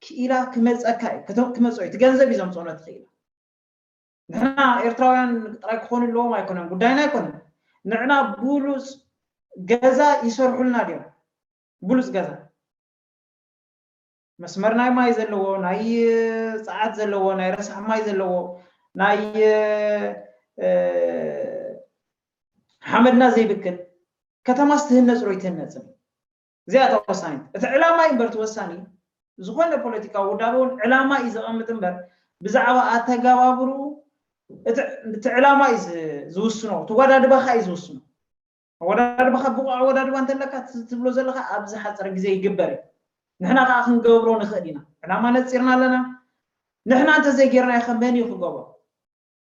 ክኢላ ክመፀካ እዩ ክመፅኦ እዩ እቲ ገንዘብ እዩ ዘምፅኦ ነቲ ክኢላ ንሕና ኤርትራውያን ጥራይ ክኾኑ ኣለዎም ኣይኮነን ጉዳይና ኣይኮነን ንዕና ብሉፅ ገዛ ይሰርሑልና ድዮም ብሉፅ ገዛ መስመር ናይ ማይ ዘለዎ ናይ ፀዓት ዘለዎ ናይ ረሳሕ ማይ ዘለዎ ናይ ሓመድና ዘይብክል ከተማስ ትህነፅ ዶ ኣይትህነፅን እዚኣ እታ ወሳኒት እቲ ዕላማ እዩ እምበር እቲ ወሳኒ ዝኾነ ፖለቲካዊ ውዳበ እውን ዕላማ እዩ ዘቐምጥ እምበር ብዛዕባ ኣተገባብርኡ እቲ ዕላማ እዩ ዝውስኖ እቲ ኣወዳድባኻ እዩ ዝውስኖ ኣወዳድባኻ ብቑዕ ኣወዳድባ እንተለካ ትብሎ ዘለካ ኣብ ዝሓፀረ ግዜ ይግበር እዩ ንሕና ከዓ ክንገብሮ ንኽእል ኢና ዕላማ ነፂርና ኣለና ንሕና እንተዘይጌርናዮ ከ መን እዩ ክገብሮ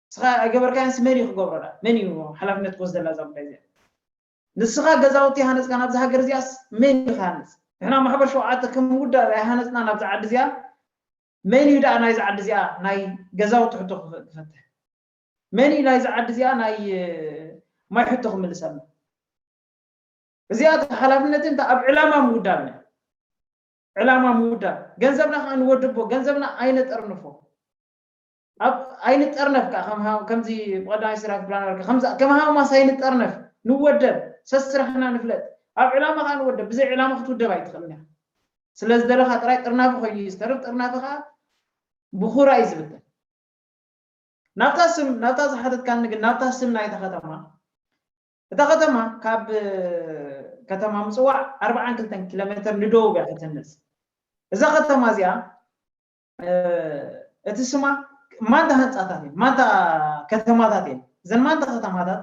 ንስኻ ኣይገበርካዮንስ መን እዩ ክገብሮ ደኣ መን እዩ ሓላፍነት ክወስደላ እዛ ጉዳይ እዚኣ ንስኻ ገዛውቲ ሃነፅካ ናብዚ ሃገር እዚኣስ መን እዩ ክሃንፅ ንሕና ማሕበር ሸውዓተ ከም ውዳብ ኣይሃነፅና ናብዚ ዓዲ እዚኣ መን እዩ ደኣ ናይዚ ዓዲ እዚኣ ናይ ገዛውቲ ሕቶ ክፈትሕ መን እዩ ናይዚ ዓዲ እዚኣ ናይ ማይ ሕቶ ክምልሰልና እዚኣ ሓላፍነት እንተ ኣብ ዕላማ ምውዳብ ዕላማ ምውዳብ ገንዘብና ከዓ ንወድቦ ገንዘብና ኣይነጠርንፎ ኣብ ኣይንጠርነፍ ከዓ ከምዚ ብቀዳማይ ስራሕ ክብላ ነበርካ ከም ሃማስ ኣይንጠርነፍ ንወደብ ሰስራሕና ንፍለጥ ኣብ ዕላማ ከዓ ንወደብ ብዘይ ዕላማ ክትውደብ ኣይትኽእልን እያ ስለ ዝደለካ ጥራይ ጥርናፊ ኮይኑ እዩ ዝተርፍ ጥርናፊ ከዓ ብኹራ እዩ ዝብተን ናብታ ስም ናብታ ዝሓተትካኒ ግን ናብታ ስም ናይታ ከተማ እታ ከተማ ካብ ከተማ ምፅዋዕ ኣርባዓን ክልተን ኪሎ ሜትር ንደቡብ እያ ክትህነፅ እዛ ከተማ እዚኣ እቲ ስማ ማንታ ህንፃታት እየን ማንታ ከተማታት እየን እዘን ማንታ ከተማታት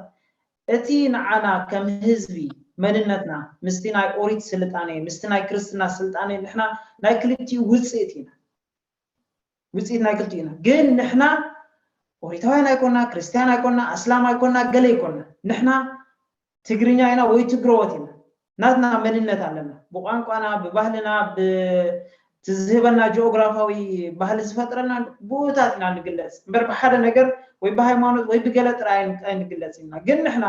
እቲ ንዓና ከም ህዝቢ መንነትና ምስቲ ናይ ኦሪት ስልጣነ ምስቲ ናይ ክርስትና ስልጣነ ንሕና ናይ ክልቲኡ ውፅኢት ኢና ውፅኢት ናይ ክልቲኡ ኢና ግን ንሕና ኦሪታውያን ኣይኮና ክርስትያን ኣይኮና ኣስላም ኣይኮና ገለ ኣይኮና ንሕና ትግርኛ ኢና ወይ ትግረዎት ኢና ናትና መንነት ኣለና ብቋንቋና ብባህልና ትዝህበና ጂኦግራፋዊ ባህሊ ዝፈጥረልና ብኡታት ኢና ንግለፅ እምበር ብሓደ ነገር ወይ ብሃይማኖት ወይ ብገለ ጥራይ ኣይንግለፅ ኢና ግን ንሕና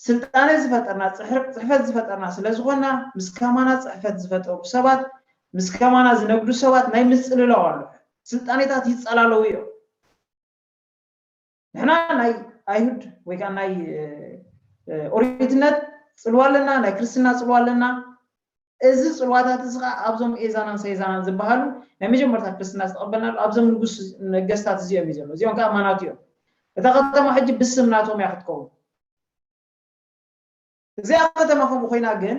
ስልጣነ ዝፈጠርና ፅሕፈት ዝፈጠርና ስለዝኮና ምስ ከማና ፅሕፈት ዝፈጠሩ ሰባት ምስ ከማና ዝነግዱ ሰባት ናይ ምፅልላው ኣሎ ስልጣኔታት ይፀላለዉ እዮም ንሕና ናይ ኣይሁድ ወይ ከዓ ናይ ኦሪትነት ፅልዋ ኣለና ናይ ክርስትና ፅልዋ ኣለና እዚ ጽልዋታት እዚ ከዓ ኣብዞም ኤዛናን ሰይዛናን ዝበሃሉ ናይ መጀመርታ ክርስትና ዝተቐበልናሉ ኣብዞም ንጉስ ነገስታት እዚኦም እዩ ዘሎ። እዚኦም ከዓ ኣማናት እዮም። እታ ከተማ ሕጂ ብስም ናቶም እያ ክትከውን። እዚኣ ከተማ ከምኡ ኮይና ግን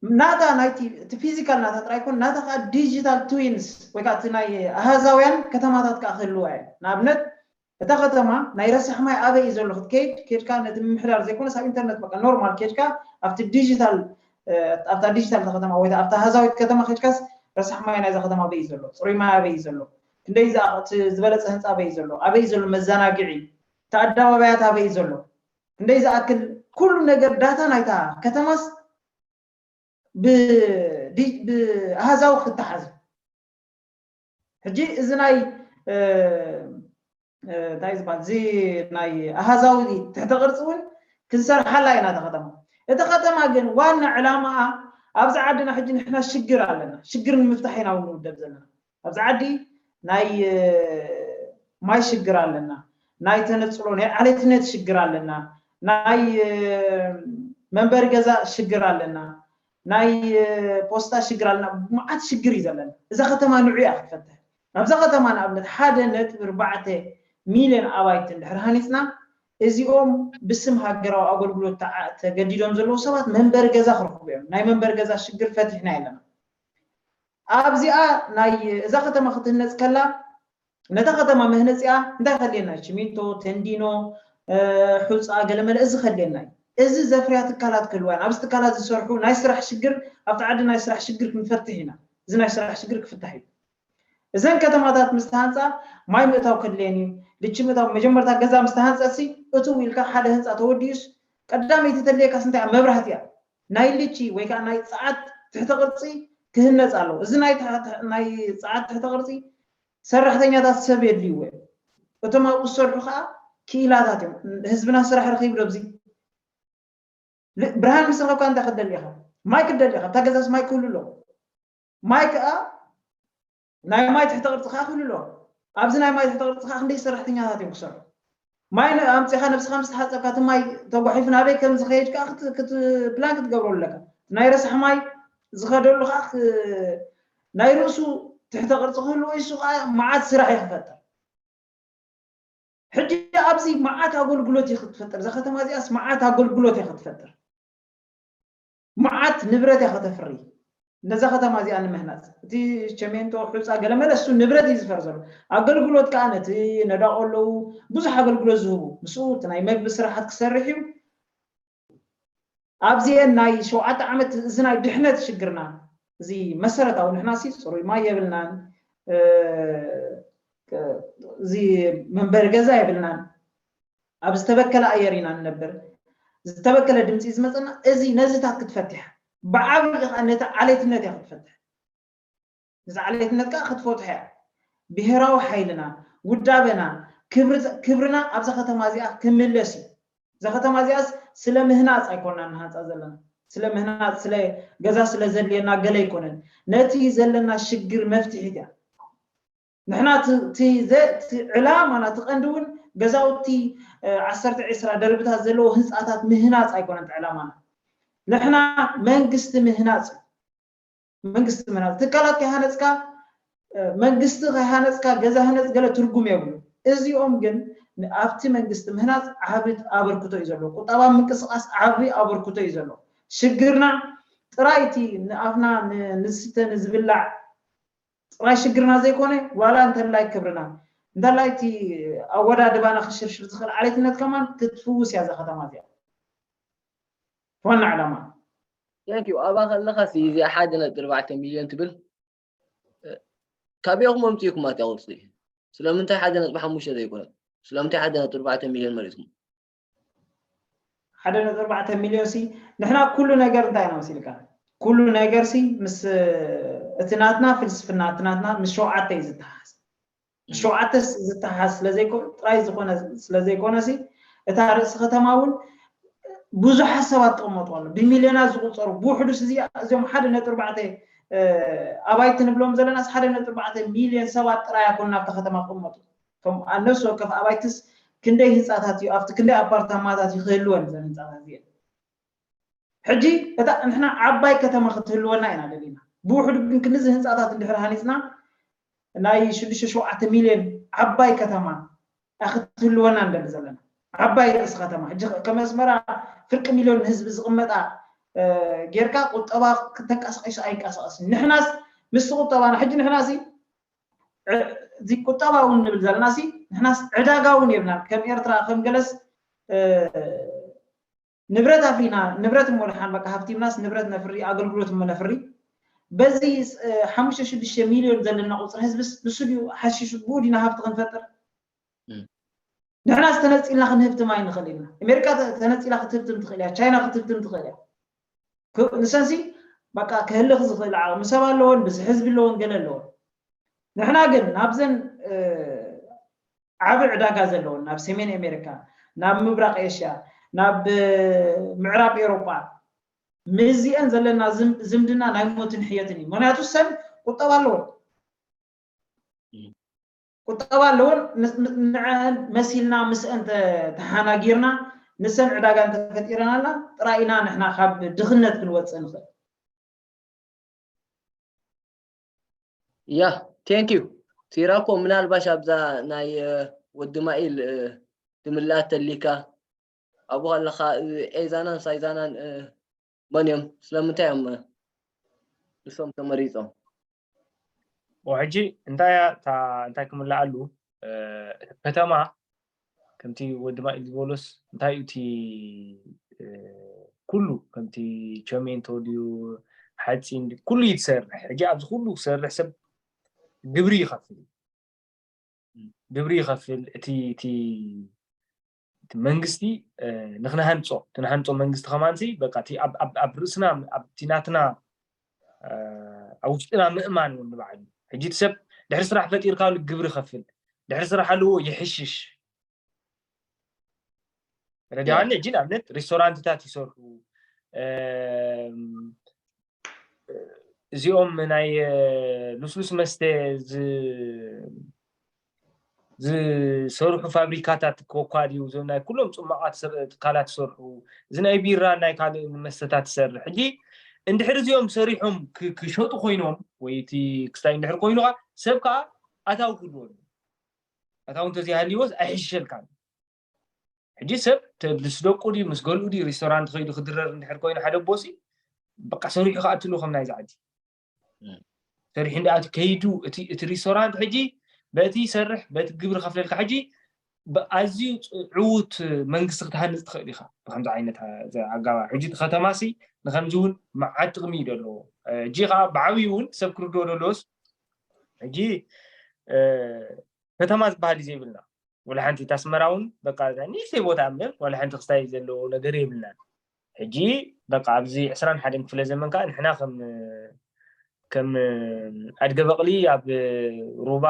ናታ ናይቲ እቲ ፊዚካል ናታ ጥራይ ኮን ናታ ከዓ ዲጂታል ትዊንስ ወይ ከዓ እቲ ናይ ኣሃዛውያን ከተማታት ከዓ ክህልዋ እየ። ንኣብነት እታ ከተማ ናይ ረሳሕ ማይ ኣበይ እዩ ዘሎ ክትከይድ ኬድካ ነቲ ምምሕዳር ዘይኮነስ ኣብ ኢንተርነት በቃ ኖርማል ኬድካ ኣብቲ ዲጂታል ኣብታ ዲጂታል ከተማ ወይ ኣብታ ኣሃዛዊት ከተማ ኬድካስ ረሳሕ ማይ ናይዛ ከተማ ኣበይ እዩ ዘሎ፣ ፅሩይ ማይ ኣበይ እዩ ዘሎ፣ ክንደይ ዝበለፀ ህንፃ ኣበይ እዩ ዘሎ፣ ኣበይ እዩ ዘሎ መዘናግዒ፣ እቲ ኣደባባያት ኣበይ እዩ ዘሎ፣ ክንደይ ዝኣክል ኩሉ ነገር ዳታ ናይታ ከተማስ ብኣሃዛዊ ክትሓዝ። ሕጂ እዚ ናይ እንታይ ዝበሃል እዚ ናይ ኣሃዛዊ ትሕተ ቅርፂ እውን ክንሰርሓላ ኢና እታ ከተማ። እታ ከተማ ግን ዋና ዕላማኣ ኣብዚ ዓድና ሕጂ ንሕና ሽግር ኣለና። ሽግር ንምፍታሕ ኢና እውን ንውደብ ዘለና። ኣብዚ ዓዲ ናይ ማይ ሽግር ኣለና፣ ናይ ተነፅሎ ናይ ዓሌትነት ሽግር ኣለና፣ ናይ መንበሪ ገዛ ሽግር ኣለና፣ ናይ ፖስታ ሽግር ኣለና፣ መዓት ሽግር እዩ ዘለና። እዛ ከተማ ንዑ እያ ክትፈትሕ። ኣብዛ ከተማ ንኣብነት ሓደ ነጥቢ ኣርባዕተ ሚልዮን ኣባይቲ እንድሕር ሃኒፅና እዚኦም ብስም ሃገራዊ ኣገልግሎት ተገዲዶም ዘለዉ ሰባት መንበሪ ገዛ ክረኽቡ እዮም። ናይ መንበሪ ገዛ ሽግር ፈቲሕና ኣለና። ኣብዚኣ ናይ እዛ ከተማ ክትህነፅ ከላ ነታ ከተማ መህነፂኣ እንታይ ከድልየና? ሽሚንቶ፣ ተንዲኖ፣ ሑፃ፣ ገለመለ እዚ ከድልየና እዩ። እዚ ዘፍርያ ትካላት ክህልዋ እዮም። ኣብዚ ትካላት ዝሰርሑ ናይ ስራሕ ሽግር ኣብቲ ዓዲ ናይ ስራሕ ሽግር ክንፈትሕ ኢና። እዚ ናይ ስራሕ ሽግር ክፍታሕ እዩ። እዘን ከተማታት ምስ ተሃንፃ ማይ ምእታው ከድልየን እዩ። ልቺ ምእታው መጀመርታ ገዛ ምስ ተሃንፀ ሲ እትው ኢልካ ሓደ ህንፃ ተወዲኡስ ቀዳመይቲ ተድልየካስ እንታይ እያ? መብራህቲ እያ። ናይ ልቺ ወይ ከዓ ናይ ፀዓት ትሕተ ቅርፂ ክህነፅ ኣለዎ። እዚ ናይ ትሕ- ናይ ፀዓት ትሕተ ቅርፂ ሰራሕተኛታት ሰብ የድልይዎ እዮም። እቶም ኣብኡ ዝሰርሑ ከዓ ክኢላታት እዮም። ህዝብና ስራሕ ረኺቡ ዶ ኣብዚ? ል- ብርሃን ምስ ረኸብካ እንታይ ክትደሊ ኢኻ? ማይ ክትደሊ ኢኻ። ኣብታ ገዛስ ማይ ክህሉ ኣለዎ። ማይ ከዓ ናይ ማይ ትሕተ ቅርፂ ከዓ ክህሉ ኣለዎ። ኣብዚ ናይ ማይ ትሕተ ቅርፂ ከዓ ክንደይ ሰራሕተኛታት እዮም ክሰርሑ? ማይ ነ- ኣምፂኻ ነብስኻ ምስ ተሓፀብካ እቲ ማይ ተጓሒፉ ናበይ ከም ዝኸይድ ከዓ ክት- ክት- ፕላን ክትገብረሉ ኣለካ። ናይ ረሳሕ ማይ ዝኸደሉ ከዓ ክ- ናይ ርእሱ ትሕተ ቅርፂ ክህልዎ እዩ። እሱ ከዓ መዓት ስራሕ እዩ ክፈጥር። ሕጂ ኣብዚ መዓት ኣገልግሎት እዩ ክትፈጥር። እዛ ከተማ እዚኣስ መዓት ኣገልግሎት እያ ክትፈጥር። መዓት ንብረት እያ ከተፍሪ። ነዛ ከተማ እዚኣ ንምህናፅ እቲ ቸሜንቶ ሑፃ ገለመለ እሱ ንብረት እዩ ዝፈር ዘሎ። ኣገልግሎት ከዓ ነቲ ነዳቆ ኣለዉ ብዙሕ ኣገልግሎት ዝህቡ ምስኡ እቲ ናይ መግቢ ስራሓት ክሰርሕ እዩ። ኣብዚኤን ናይ ሸውዓተ ዓመት እዚ ናይ ድሕነት ሽግርና እዚ መሰረታዊ ንሕና ሲ ፅሩይ ማይ የብልናን እዚ መንበሪ ገዛ የብልናን ኣብ ዝተበከለ ኣየር ኢና ንነብር ዝተበከለ ድምፂ ዝመፀና እዚ ነዚታት ክትፈትሕ ብዓብዪ ከዓ ነቲ ዓሌትነት እያ ክትፈትሕ ነዚ ዓሌትነት ከዓ ክትፈትሖ እያ። ብሄራዊ ሓይልና፣ ውዳበና፣ ክብርና ኣብዛ ከተማ እዚኣ ክምለስ እዩ። እዛ ከተማ እዚኣስ ስለ ምህናፅ ኣይኮና ንሃንፃ ዘለና። ስለ ምህናፅ፣ ስለ ገዛ ስለ ዘድልየና ገለ ኣይኮነን። ነቲ ዘለና ሽግር መፍትሒት እያ። ንሕና እቲ ዕላማና እቲ ቀንዲ እውን ገዛውቲ ዓሰርተ ዒስራ ደርብታት ዘለዎ ህንፃታት ምህናፅ ኣይኮነን ዕላማና። ንሕና መንግስቲ ምህናፅ እዩ። መንግስቲ ምህናፅ ትካላት ከይሃነፅካ መንግስቲ ከይሃነፅካ ገዛ ህነፅ ገለ ትርጉም የብሉ። እዚኦም ግን ኣብቲ መንግስቲ ምህናፅ ዓቢ ኣበርክቶ እዩ ዘለዎ። ቁጠባ ምንቅስቃስ ዓቢ ኣበርክቶ እዩ ዘለዎ። ሽግርና ጥራይ እቲ ንኣፍና ንስተ ንዝብላዕ ጥራይ ሽግርና ዘይኮነ ዋላ እንተላይ ክብርና እንተላይ እቲ ኣወዳድባና ክሽርሽር ዝኽእል ዓሌትነት ከማን ክትፍውስ እያ እዛ ከተማ እዚኣ ዋና ዕላማ። Thank you ኣባ ከለኻ እዚ ሓደ ነጥቢ ኣርባዕተ ሚልዮን ትብል ካበይ ኢኹም ኣምፂእኩማ እቲኣ ቁፅሪ? ስለምንታይ ሓደ ነጥቢ ሓሙሽተ ዘይኮነ? ስለምንታይ ሓደ ነጥቢ ኣርባዕተ ሚልዮን መሪፅኩም? ሓደ ነጥቢ ኣርባዕተ ሚልዮን ሲ ንሕና ኩሉ ነገር እንታይ ኢና መሲልካ ኩሉ ነገር ሲ ምስ እቲ ናትና ፍልስፍና እቲ ናትና ምስ ሸውዓተ እዩ ዝተሓዝ ሸውዓተ ዝተሓዝ ስለዘይኮነ ጥራይ ዝኾነ ስለዘይኮነ ሲ እታ ርእሲ ከተማ እውን ብዙሓት ሰባት ተቐመጡ ኣሎ ብሚልዮናት ዝቁፀሩ ብውሕዱስ እዚ እዚኦም ሓደ ነጥቢ ኣርባዕተ ኣባይቲ ንብሎም ዘለናስ ሓደ ነጥቢ ኣርባዕተ ሚልዮን ሰባት ጥራይ ኣይኮኑን ኣብታ ከተማ ክቕመጡ እቶም ነፍሲ ወከፍ ኣባይትስ ክንደይ ህንፃታት እዩ ኣብቲ ክንደይ ኣፓርታማታት እዩ ክህልወን እዘን ህንፃታት እዚአን ሕጂ እታ ንሕና ዓባይ ከተማ ክትህልወና ኢና ደሊና። ብውሕዱ ግን ክንዚ ህንፃታት እንድሕር ሃኒፅና ናይ ሽዱሽተ ሸውዓተ ሚልዮን ዓባይ ከተማ ክትህልወና እንደሊ ዘለና። ዓባይ ርእሲ ከተማ ሕጂ ከም ኣስመራ ፍርቂ ሚልዮን ህዝቢ ዝቕመጣ ጌርካ ቁጠባ ክተንቀሳቀስ ኣይንቀሳቀስን። ንሕናስ ምስ ቁጠባና ሕጂ ንሕና እዚ ቁጠባ እውን ንብል ዘለና ሲ ንሕናስ ዕዳጋ እውን የብልናን። ከም ኤርትራ ከም ገለስ ንብረት ኣፍሪና ንብረት እሞ ደሓን በቃ ሃፍቲምናስ ንብረት ነፍሪ ኣገልግሎት እሞ ነፍሪ በዚ ሓሙሽተ ሽዱሽተ ሚልዮን ዘለና ቁፅሪ ህዝብስ ንሱ ድዩ ሓሽሽ ብኡ ዲና ሃፍቲ ክንፈጥር ንሕናስ ተነፂልና ክንህብትም ኣይንኽእል ኢና። ኣሜሪካ ተነፂላ ክትህብትም ትኽእል እያ። ቻይና ክትህብትም ትኽእል እያ። ንሰንሲ በቃ ክህልኽ ዝኽእል ዓቕሚ ሰብ ኣለዎን ብዙሕ ህዝቢ ኣለዎን ገለ ኣለዎን። ንሕና ግን ናብዘን ዓቢ ዕዳጋ ዘለዎን ናብ ሰሜን ኣሜሪካ፣ ናብ ምብራቕ ኤሽያ፣ ናብ ምዕራብ ኤውሮጳ ምስዚአን ዘለና ዝምድና ናይ ሞትን ሕየትን እዩ። ምክንያቱ ሰብ ቁጠባ ኣለዎን ቁጠባ ኣለዎን ንዐን መሲልና ምስአን ተሓናጊርና ንሰን ዕዳጋ እንተፈጢረናልና ጥራይ ኢና ንሕና ካብ ድኽነት ክንወፅእ ንኽእል። ያ ቴንክ ዩ ሲራኮ። ምናልባሽ ኣብዛ ናይ ወዲ ማኢል ትምልኣ ተሊካ ኣብኡ ከለካ ኤዛናን ሳይዛናን መን እዮም? ስለምንታይ እዮም ንሶም ተመሪፆም? ሕጂ እንታይ እያ እንታይ ክምልኣሉ ከተማ ከምቲ ወዲ ማኢል ዝበሎስ እንታይ እቲ ኩሉ ከምቲ ቸሜንቶ ድዩ ሓፂን ኩሉ እዩ ትሰርሕ። ሕጂ ኣብዚ ኩሉ ክሰርሕ ሰብ ግብሪ ይኸፍል ግብሪ ይኸፍል። እቲ እቲ መንግስቲ ንክንሃንፆ ትንሃንፆ መንግስቲ ከማንሲ በቃ ኣብ ርእስና ኣብቲ ናትና ኣብ ውሽጥና ምእማን እውን ንባዕሉ ሕጂ እቲ ሰብ ድሕሪ ስራሕ ፈጢርካ ግብሪ ከፍል ድሕሪ ስራሕ ኣለዎ ይሕሽሽ ረዲዋኒ ሕጂ ንኣብነት ሬስቶራንትታት ይሰርሑ እዚኦም ናይ ልስሉስ መስተ ዝሰርሑ ፋብሪካታት ኮኳ ድዩ እዞም ናይ ኩሎም ፅማቃት ትካላት ዝሰርሑ እዚ ናይ ቢራ ናይ ካልእ መስተታት ትሰርሕ ሕጂ እንድሕር እዚኦም ሰሪሖም ክሸጡ ኮይኖም ወይ እቲ ክስታይ እንድሕር ኮይኑ ከዓ ሰብ ከዓ ኣታዊ ክህልዎ ኣለዎ ኣታዊ እንተዘይሃልዎስ ኣይሕሸልካን ሕጂ ሰብ ምስ ደቁ ድዩ ምስ ገልኡ ድዩ ሬስቶራንት ከይዱ ክድረር እንድሕር ኮይኑ ሓደ ቦሲ በቃ ሰሪሑ ከኣትሉ ከም ናይዚ ዓዲ ሰሪሑ እንዳኣት ከይዱ እቲ ሬስቶራንት ሕጂ በቲ ይሰርሕ በቲ ግብሪ ከፍለልካ ሕጂ ኣዝዩ ዕዉት መንግስቲ ክትሃንፅ ትኽእል ኢኻ ብከምዚ ዓይነት ኣጋባ ሕጂ ከተማሲ ንከምዚ እውን መዓት ጥቕሚ እዩ ዘለዎ ሕጂ ከዓ ብዓብዩ እውን ሰብ ክርድኦ ዘለዎስ ሕጂ ከተማ ዝበሃል እዩ ዘይብልና ወላ ሓንቲ ኣስመራ እውን በቃ ንእሽተይ ቦታ እምበር ወላ ሓንቲ ክስታይ ዘለዎ ነገር የብልናን ሕጂ በቃ ኣብዚ ዕስራን ሓደን ክፍለ ዘመን ከዓ ንሕና ከም ከም ኣድገ በቕሊ ኣብ ሩባ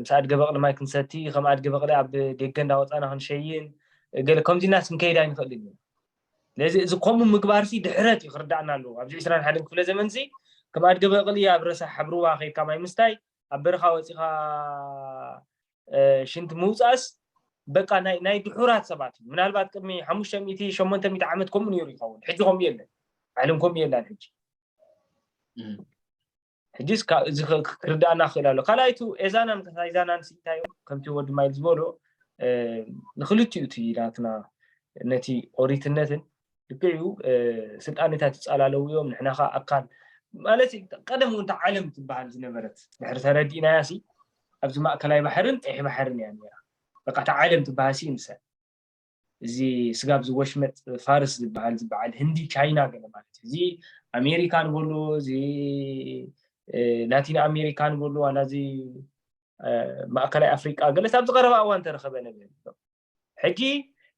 ምስ ኣድገ በቕሊ ማይ ክንሰቲ ከም ኣድገ በቕሊ ኣብ ደገ እንዳወፃና ክንሸይን ገለ ከምዚና ስንከይድ ኣይንኽእልን እዩ ስለዚ እዚ ከምኡ ምግባር ሲ ድሕረት እዩ ክርዳእና ኣለዎ ኣብዚ ዕስራን ሓደን ክፍለ ዘመን ሲ ከም ኣድገ በቕሊ ኣብ ረሳሕ ኣብ ሩባ ከይድካ ማይ ምስታይ ኣብ በረኻ ወፂኻ ሽንቲ ምውፃእስ በቃ ናይ ድሑራት ሰባት እዩ ምናልባት ቅድሚ ሓሙሽተ ሚእቲ ሸሞንተ ሚእቲ ዓመት ከምኡ ነይሩ ይኸውን ሕጂ ከምኡ የለን ዓለም ከምኡ የላን ሕጂ ሕጂስ እዚ ክርዳእና ክእል ኣሎ ካልኣይቱ ኤዛናን ከሳይዛናን ስኢንታዮም ከምቲ ወዲ ማይል ዝበሎ ንክልቲኡ እቲ ናትና ነቲ ኦሪትነትን ልክዕዩ ስልጣኔታት ይፃላለውዮም ንሕና ከዓ ኣካል ማለት ቀደም እውን ዓለም ትበሃል ዝነበረት ድሕሪ ተረዲእናያ ሲ ኣብዚ ማእከላይ ባሕርን ቀይሕ ባሕርን እያ ነራ በቃ ዓለም ትበሃል ሲ ንሰ እዚ ስጋብ ዝወሽመጥ ፋርስ ዝበሃል ዝበዓል ህንዲ ቻይና ገለ ማለት እዩ እዚ ኣሜሪካ ንበሎ እዚ ላቲን ኣሜሪካ ንበሎ ዋላ እዚ ማእከላይ ኣፍሪቃ ገለ ኣብ ዝቀረባ እዋን ተረኸበ ነገር ሕጂ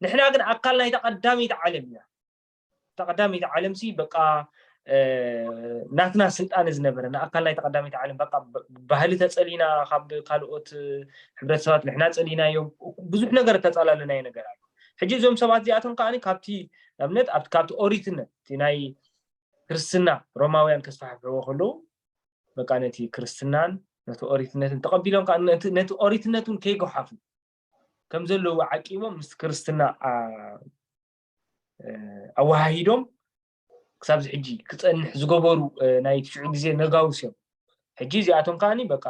ንሕና ግን ኣካል ናይታ ቀዳመይቲ ዓለም ኢና እታ ቀዳመይቲ ዓለም ሲ በቃ ናትና ስልጣነ ዝነበረ ንኣካል ናይታ ቀዳመይቲ ዓለም በቃ ባህሊ ተፀሊና ካብ ካልኦት ሕብረተሰባት ንሕና ፀሊናዮ ብዙሕ ነገር እተፃላለናዮ ነገር ኣሎ ሕጂ እዞም ሰባት እዚኣቶም ከዓ ካብቲ ኣብነት ኣብቲ ካብቲ ኦሪትነት እቲ ናይ ክርስትና ሮማውያን ከስፋሕፍሕዎ ከለዉ በቃ ነቲ ክርስትናን ነቲ ኦሪትነትን ተቐቢሎም ከዓ ነቲ ኦሪትነት እውን ከይገሓፉ ከም ዘለዉ ዓቂቦም ምስ ክርስትና ኣወሃሂዶም ክሳብ ሕጂ ክፀንሕ ዝገበሩ ናይ ትሽዑ ግዜ ነጋውስ እዮም። ሕጂ እዚኣቶም ከዓኒ በቃ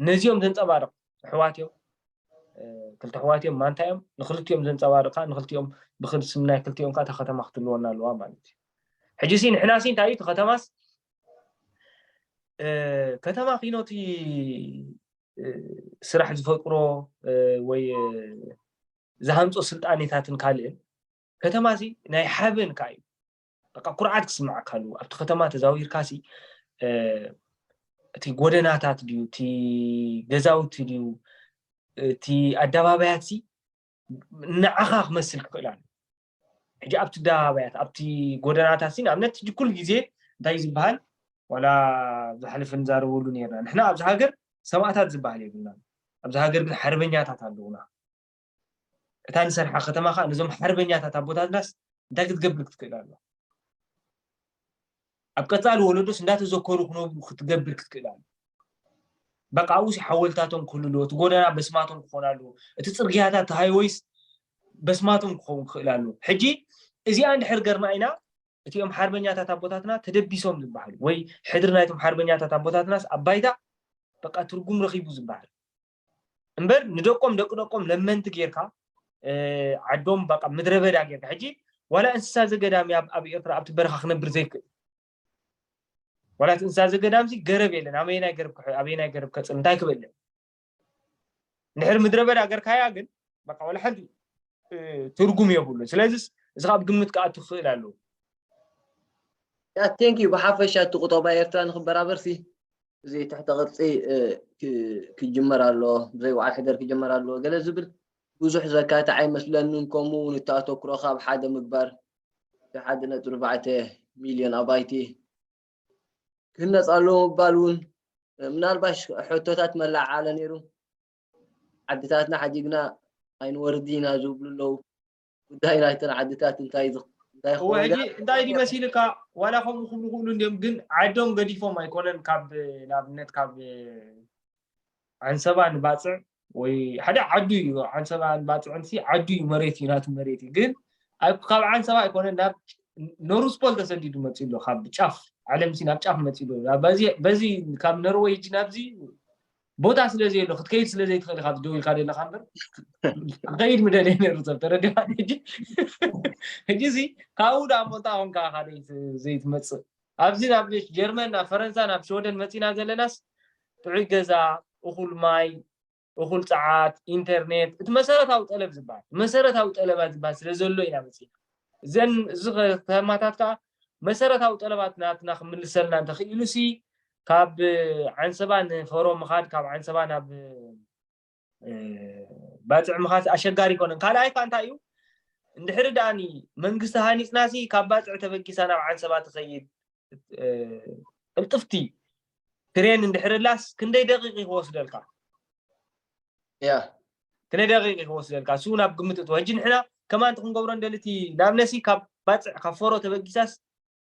ነዚኦም ዘንፀባርቕ ኣሕዋት እዮም። ክልተ ኣሕዋት እዮም፣ ማንታ እዮም። ንክልቲኦም ዘንፀባርቕ ከዓ ንክልቲኦም ብክልስም ናይ ክልቲኦም ከዓ እታ ከተማ ክትልወና ኣለዋ ማለት እዩ። ሕጂ ሲ ንሕና ሲ እንታይ እዩ እቲ ከተማስ ከተማ ኪኖቲ ስራሕ ዝፈጥሮ ወይ ዝሃንፆ ስልጣኔታትን ካልእን ከተማ ሲ ናይ ሓበን ከዓ እዩ። በቃ ኩርዓት ክስምዓካ ኣለዎ ኣብቲ ከተማ ተዛዊርካ ሲ እቲ ጎደናታት ድዩ እቲ ገዛውቲ ድዩ እቲ ኣደባባያት ሲ ንዓኻ ክመስል ክኽእል ኣሎ። ሕጂ ኣብቲ ኣደባባያት ኣብቲ ጎደናታት ሲ ንኣብነት ሕጂ ኩሉ ግዜ እንታይ ዝበሃል ዋላ ዝሓለፈ ንዛረበሉ ነርና ንሕና ኣብዚ ሃገር ሰማእታት ዝበሃል የብልና ኣብዚ ሃገር ግን ሓርበኛታት ኣለውና እታ ንሰርሓ ከተማ ከዓ ነዞም ሓርበኛታት ኣቦታትናስ እንታይ ክትገብር ክትክእል ኣሎ ኣብ ቀፃሊ ወለዶስ እንዳተዘከሩ ክነብሩ ክትገብር ክትክእል ኣሎ በቃ ኣብኡ ሓወልታቶም ክህሉ ኣለዎ እቲ ጎደና በስማቶም ክኾን ኣለዎ እቲ ፅርግያታት ሃይወይስ በስማቶም ክኸውን ክኽእል ኣለዎ ሕጂ እዚኣ እንድሕር ገርና ኢና እቲኦም ሓርበኛታት ኣቦታትና ተደቢሶም ዝበሃሉ ወይ ሕድሪ ናይቶም ሓርበኛታት ኣቦታትናስ ኣብ ባይታ በቃ ትርጉም ረኺቡ ዝበሃል እምበር ንደቆም ደቂ ደቆም ለመንቲ ጌርካ ዓዶም በቃ ምድረ በዳ ጌርካ ሕጂ ዋላ እንስሳ ዘገዳም ኣብ ኤርትራ ኣብቲ በረኻ ክነብር ዘይክእል ዋላ እቲ እንስሳ ዘገዳም ሲ ገረብ የለን ኣበየናይ ገረብ ኣበየናይ ገረብ ከፅል እንታይ ክበልዕ እንድሕር ምድረ በዳ ገርካያ ግን በቃ ዋላ ሓንቲ ትርጉም የብሉን ስለዚስ እዚ ካብ ግምት ክኣቱ ክኽእል ኣለዎ ያ ቴንክ ዩ ብሓፈሻ እቲ ቁጠባ ኤርትራ ንክበራበር ሲ እዚ ትሕተ ቅርፂ ክጅመር ኣለዎ ብዘይ በዓል ሕደር ክጅመር ኣለዎ ገለ ዝብል ብዙሕ ዘካትዕ ኣይመስለንን ከምኡ እውን እቲ ኣተኩሮ ካብ ሓደ ምግባር ሓደ ነጥቢ ኣርባዕተ ሚልዮን ኣባይቲ ክህነፅ ኣለዎ ምባል እውን ምናልባሽ ሕቶታት መለዓዓለ ነይሩ ዓድታትና ሓዲግና ኣይንወርድ ኢና ዝብሉ ኣለዉ ጉዳይ ናይተን ዓድታት እንታይ እንታይ እወ ሕጂ እንታይ ድዩ መሲልካ ዋላ ከምኡ ክብሉ ክብሉ እንዲዮም ግን ዓዶም ገዲፎም ኣይኮነን ካብ ንኣብነት ካብ ዓንሰባ ንባፅዕ ወይ ሓደ ዓዱ እዩ ዓንሰባ ንባፅዕ ንሲ ዓዱ እዩ መሬት እዩ ናቱ መሬት እዩ ግን ካብ ዓንሰባ ኣይኮነን ናብ ኖሩስፖል ተሰዲዱ መፅኡ ኣሎ ካብ ጫፍ ዓለም ሲ ናብ ጫፍ መፅኡ ኣሎ በዚ ካብ ነርወይ ሕጂ ናብዚ ቦታ ስለ ዘየሎ ክትከይድ ስለ ዘይትኽእል ኢኻ ደው ኢልካ ዘለካ እምበር ክኸይድ ምደለየ ነሩ ሰብ ተረዲኻ ሕጂ ሕጂ እዚ ካብኡ ዳ እሞ እንታይ ኮንካ ኢኻ ዘይትመፅእ ኣብዚ ናብ ጀርመን ናብ ፈረንሳ ናብ ሽወደን መፂና ዘለናስ ጥዑይ ገዛ እኹል ማይ እኹል ፀዓት ኢንተርኔት እቲ መሰረታዊ ጠለብ ዝበሃል መሰረታዊ ጠለባት ዝበሃል ስለ ዘሎ ኢና መፂና እዘን እዚ ከተማታት ከዓ መሰረታዊ ጠለባት ናትና ክምልሰልና እንተኽኢሉ ሲ ካብ ዓንሰባ ንፈሮ ምኻድ ካብ ዓንሰባ ናብ ባፅዕ ምኻድ ኣሸጋሪ ይኮነን ካልኣይ ከዓ እንታይ እዩ እንድሕሪ ደኣኒ መንግስቲ ሃኒፅና ሲ ካብ ባፅዕ ተበጊሳ ናብ ዓንሰባ ትኸይድ ቅልጥፍቲ ትሬን እንድሕርላስ ክንደይ ደቂቂ ክወስደልካ ያ ክንደይ ደቂቂ ክወስደልካ እሱ ናብ ግምት እትወ ሕጂ ንሕና ከማንቲ ክንገብሮ እንደሊ እቲ ንኣብነሲ ካብ ባፅዕ ካብ ፎሮ ተበጊሳስ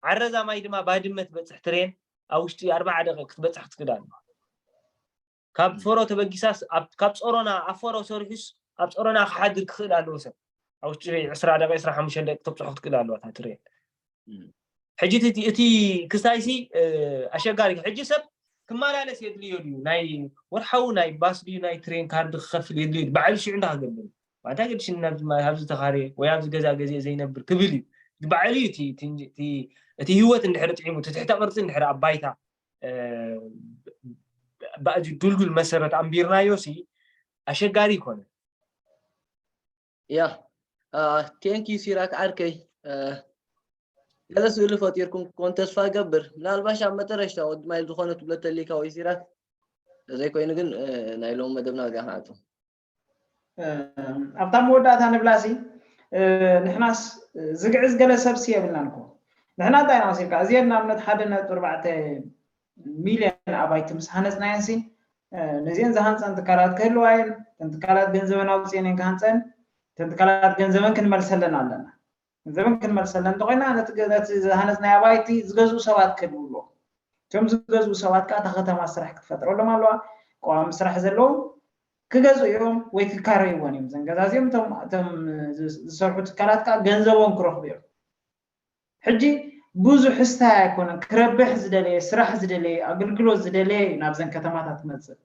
ዓረዛ ማይ ድማ ባድመ ትበፅሕ ትሬን ኣብ ውሽጢ ኣርባዓ ደቂቅ ክትበፅሕ ክትክእል ኣለዋ ካብ ፎሮ ተበጊሳስ ካብ ፀሮና ኣብ ፎሮ ሰሪሑስ ኣብ ፀሮና ክሓድር ክኽእል ኣለዎ ሰብ ኣብ ውሽጢ ዕስራ ደቂ ዕስራ ሓሙሽተ ደቂ ተብፅሖ ክትክእል ኣለዋ እታ ትሬን ሕጂ እቲ ክስታይ ሲ ኣሸጋሪ ሕጂ ሰብ ክመላለስ የድልዮ ድዩ ናይ ወርሓዊ ናይ ባስ ድዩ ናይ ትሬን ካርድ ክኸፍል የድልዮ ባዕሉ ሽዑ እንዳ ክገብር እንታይ ገድሽኒ ናብዚ ተኻርየ ወይ ኣብዚ ገዛ ገዜ ዘይነብር ክብል እዩ ባዕሉ እዩ እቲ ህይወት እንድሕር ጥዒሙ እቲ ትሕተ ቅርፂ እንድሕር ኣብ ባይታ ባእዚ ዱልዱል መሰረት ኣንቢርናዮ ሲ ኣሸጋሪ ይኮነ ያ ቴንክ ዩ ሲራክ ዓርከይ ገለ ስእሊ ፈጢርኩም ክኮን ተስፋ ገብር ምናልባሽ ኣብ መጠረሽታ ወድማይ ዝኮነ ትብለ ተሊካ ወይ ሲራክ ተዘይኮይኑ ግን ናይ ሎም መደብና እዚኣ ክዓፁ ኣብታ መወዳእታ ንብላሲ ንሕናስ ዝግዕዝ ገለ ሰብሲ የብልናን እኮ ንሕና እንታይ ኢና መሲልካ እዚአን ንኣብነት ሓደ ነጥቢ ኣርባዕተ ሚልዮን ኣባይቲ ምስ ሃነፅናየን ሲ ነዚአን ዝሃንፀን ትካላት ክህልዋ እየን እተን ትካላት ገንዘበን ኣውፅአን እየን ክሃንፀን እተን ትካላት ገንዘበን ክንመልሰለን ኣለና ገንዘበን ክንመልሰለን እንተኮይና ነቲ ዝሃነፅናዮ ኣባይቲ ዝገዝኡ ሰባት ክህልውሎ እቶም ዝገዝኡ ሰባት ከዓ እታ ከተማ ስራሕ ክትፈጥረሎም ኣለዋ ቀዋሚ ስራሕ ዘለዎም ክገዝኡ እዮም ወይ ክካረይዎን እዮም። ዘን ገዛ እዚኦም እቶም ዝሰርሑ ትካላት ከዓ ገንዘቦም ክረኽቡ እዮም። ሕጂ ብዙሕ ስታይ ኣይኮነን፣ ክረብሕ ዝደለየ፣ ስራሕ ዝደለየ፣ ኣገልግሎት ዝደለየ እዩ ናብዘን ከተማታት ትመፅእ።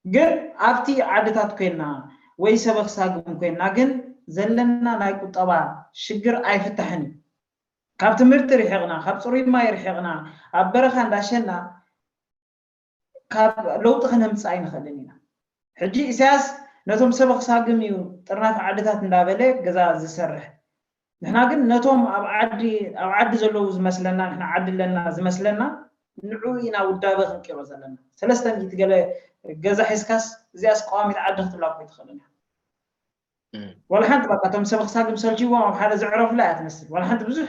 ግን ኣብቲ ዓድታት ኮይና ወይ ሰበኽ ሳግም ኮይና ግን ዘለና ናይ ቁጠባ ሽግር ኣይፍታሕን እዩ። ካብ ትምህርቲ ርሒቕና፣ ካብ ፅሩይ ማይ ርሒቕና፣ ኣብ በረኻ እንዳሸና ካብ ለውጢ ክነምፅእ ኣይንኽእልን ኢና። ሕጂ ኢሳያስ ነቶም ሰበኽ ሳግም እዩ ጥርናፍ ዓድታት እንዳበለ ገዛ ዝሰርሕ። ንሕና ግን ነቶም ኣብ ዓዲ ኣብ ዓዲ ዘለዉ ዝመስለና፣ ንሕና ዓዲ ኣለና ዝመስለና፣ ንዑ ኢና ውዳበ ክንቅይሮ ዘለና። ሰለስተ ሚእቲ ገለ ገዛ ሒዝካስ እዚኣስ ቀዋሚት ዓዲ ክትብላ እኮ ኣይትኽእልን ኢኻ። ዋላ ሓንቲ በቃ እቶም ሰበኽ ሳግም ሰልችዎም ኣብ ሓደ ዘዕረፉላ እያ ትመስል። ዋላ ሓንቲ ብዙሕ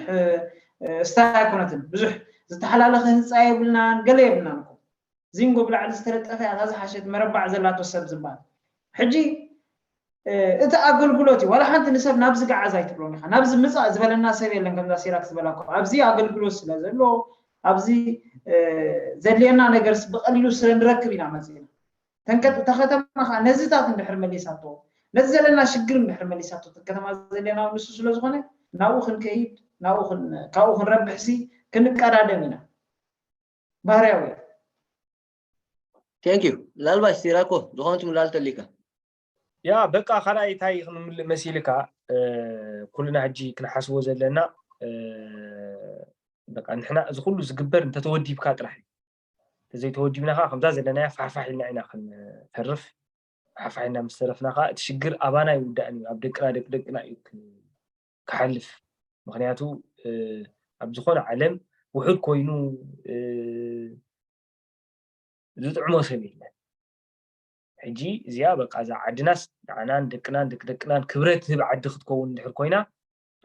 ስታይ ኣይኮነትን፣ ብዙሕ ዝተሓላለኸ ህንፃ የብልናን፣ ገለ የብልናን እኮ። ዚንጎ ብላዕሊ ዝተለጠፈ እያ እታ ዝሓሸት መረባዕ ዘላቶ ሰብ ዝበሃል። ሕጂ እቲ ኣገልግሎት እዩ። ዋላ ሓንቲ ንሰብ ናብዚ ገዓዝ ኣይትብሎን ኢኻ። ናብዚ ምፃእ ዝበለና ሰብ የለን። ከምዛ ሲራክ ዝበላ እኮ ኣብዚ ኣገልግሎት ስለ ዘሎ፣ ኣብዚ ዘድልየና ነገር ብቐሊሉ ስለ ንረክብ ኢና መፂና። እታ ከተማ ከዓ ነዚታት እንድሕር መሊሳቶ፣ ነዚ ዘለና ሽግር እንድሕር መሊሳቶ፣ እታ ከተማ ዘለና ንሱ ስለ ዝኾነ ናብኡ ክንከይድ፣ ናብኡ ካብኡ ክንረብሕሲ ክንቀዳደም ኢና። ባህርያዊ እዩ። Thank you። ምናልባሽ ሲራኮ ዝኾነ ትምላል ተሊካ? ያ በቃ ካልኣይ እንታይ ክንምልእ መሲልካ፣ ኩልና ሕጂ ክንሓስቦ ዘለና በቃ ንሕና እዚ ኩሉ ዝግበር እንተተወዲብካ ጥራሕ እዩ። እንተዘይተወዲብና ከዓ ከምዛ ዘለናያ ፋሕፋሕ ኢልና ኢና ክንተርፍ። ፋሕፋሕ ኢልና ምስ ተረፍና ከዓ እቲ ሽግር ኣባና ይውዳእን እዩ፣ ኣብ ደቅና ደቂ ደቅና እዩ ክሓልፍ። ምክንያቱ ኣብ ዝኾነ ዓለም ውሑድ ኮይኑ ዝጥዕሞ ሰብ የለን። ሕጂ እዚኣ በቃ እዛ ዓድናስ ንዓናን ደቅናን ደቂ ደቅናን ክብረት ትህብ ዓዲ ክትከውን እንድሕር ኮይና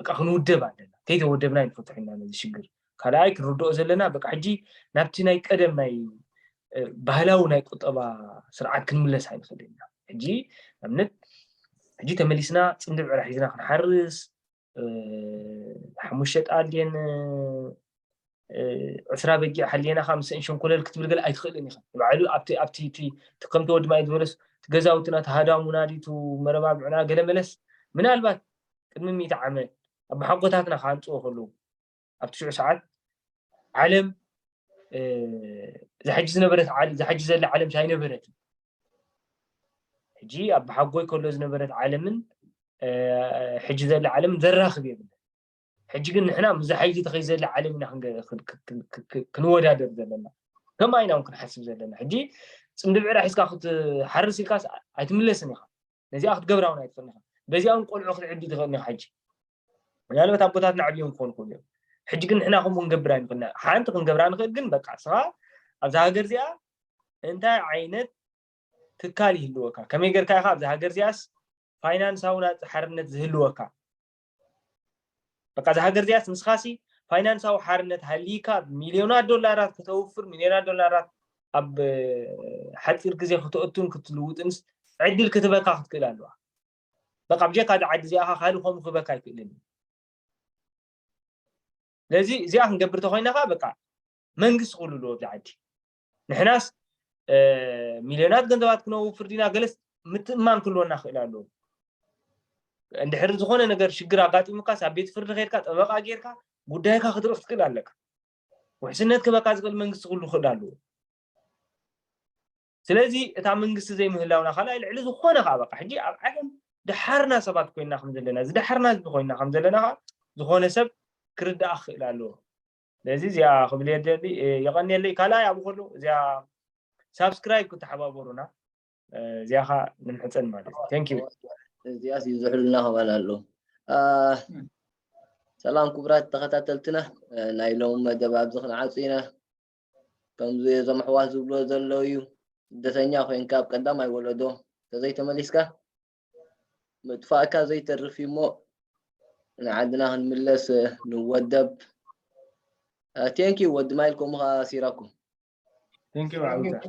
በቃ ክንውደብ ኣለና። ከይተወደብና ይንፈትሕ ኢና ነዚ ሽግር። ካልኣይ ክንርድኦ ዘለና በቃ ሕጂ ናብቲ ናይ ቀደም ናይ ባህላዊ ናይ ቁጠባ ስርዓት ክንምለስ ኣይንኽእል ኢና። ሕጂ ኣብነት ሕጂ ተመሊስና ፅምዲ ብዕራ ሒዝና ክንሓርስ ሓሙሽተ ጣል ድየን ዕስራ በጊዕ ሓልየና ካብ ምስአን ሸንኮለል ክትብል ገለ ኣይትኽእልን ኢኻ። ንባዕሉ ኣብቲ ኣብቲ እቲ ከምቲ ወዲ ማይ ዝበለስ እቲ ገዛውትና እቲ ሃዳሙ ናዲቱ መረባብዕና ገለ መለስ ምናልባት ቅድሚ ሚእቲ ዓመት ኣቦሓጎታትና ክሃንፅዎ ከለዉ ኣብቲ ሽዑ ሰዓት ዓለም እዛ ሕጂ ዝነበረት ዓለም እዛ ሕጂ ዘላ ዓለም ኣይነበረትን። ሕጂ ኣቦሓጎይ ከሎ ዝነበረት ዓለምን ሕጂ ዘላ ዓለምን ዘራኽብ የብለን። ሕጂ ግን ንሕና ምስዛ ሕጂ ትኸይድ ዘላ ዓለም ኢና ክንወዳደር ዘለና። ከምኣ ኢና እውን ክንሓስብ ዘለና። ሕጂ ፅምዲ ብዕራ ሒዝካ ክትሓርስ ኢልካስ ኣይትምለስን ኢኻ። ነዚኣ ክትገብራ እውን ኣይትኽእልን ኢኻ። በዚኣ እውን ቆልዑ ክትዕቢ ትኽእል ኢኻ። ሕጂ ምናልባት ኣቦታትና ዓብዮም ክኾኑ ይኽእሉ እዮም። ሕጂ ግን ንሕና ከምኡ ክንገብር ኣይንኽእልና። ሓንቲ ክንገብራ ንኽእል ግን በቃ እስኻ ኣብዛ ሃገር እዚኣ እንታይ ዓይነት ትካል ይህልወካ? ከመይ ጌርካ ኢኻ ኣብዛ ሃገር እዚኣስ ፋይናንሳዊ ናጽ ሓርነት ዝህልወካ? በቃ እዛ ሃገር እዚኣስ ንስኻሲ ፋይናንሳዊ ሓርነት ሃልይካ ሚልዮናት ዶላራት ከተውፍር፣ ሚልዮናት ዶላራት ኣብ ሓፂር ግዜ ክትእቱን ክትልውጥንስ ዕድል ክትበካ ክትክእል ኣለዋ። በቃ ብጀካ እዚ ዓዲ እዚኣ ካሊእ ከምኡ ክበካ ኣይክእልን እዩ። ስለዚ እዚኣ ክንገብር ተኮይና ከዓ በቃ መንግስቲ ክህሉ ኣለዎ ኣብዚ ዓዲ። ንሕናስ ሚልዮናት ገንዘባት ክነውፍር ዲና ገለስ ምትእማን ክህልወና ክእል ኣለዎ። እንድሕር ዝኾነ ነገር ሽግር ኣጋጢሙካስ ኣብ ቤት ፍርዲ ከይድካ ጠበቃ ጌርካ ጉዳይካ ክትርኢ ክትክእል ኣለካ። ውሕስነት ክበካ ዝኽእል መንግስቲ ክህሉ ክእል ኣለዎ። ስለዚ እታ መንግስቲ ዘይምህላውና ካልኣይ ልዕሊ ዝኾነ ከዓ በቃ ሕጂ ኣብ ዓለም ደሓርና ሰባት ኮይና ከም ዘለና ዝደሓርና ህዝቢ ኮይና ከም ዘለና ከዓ ዝኾነ ሰብ ክርዳእ ክእል ኣለዎ። ስለዚ እዚኣ ክብል የደሊ የቐንየለይ። ካልኣይ ኣብኡ ከሎ እዚኣ ሳብስክራይብ ክተሓባበሩና እዚኣ ከዓ ንምሕፀን ማለት እዩ። Thank you። እዚኣስ ይዝሕሉና ክባል ኣሎ። ሰላም ክቡራት ተኸታተልትና፣ ናይ ሎሚ መደብ ኣብዚ ክንዓፁ ኢና። ከምዚ እዞም ኣሕዋት ዝብሎ ዘለዉ እዩ። ስደተኛ ኮይንካ ኣብ ቀዳማይ ወለዶ ተዘይተመሊስካ ምጥፋእካ ዘይተርፍ እዩ እሞ ንዓድና ክንምለስ ንወደብ። Thank you ወዲ ማይል ከምኡ ከዓ ሲራኩም። Thank you ዓውታ።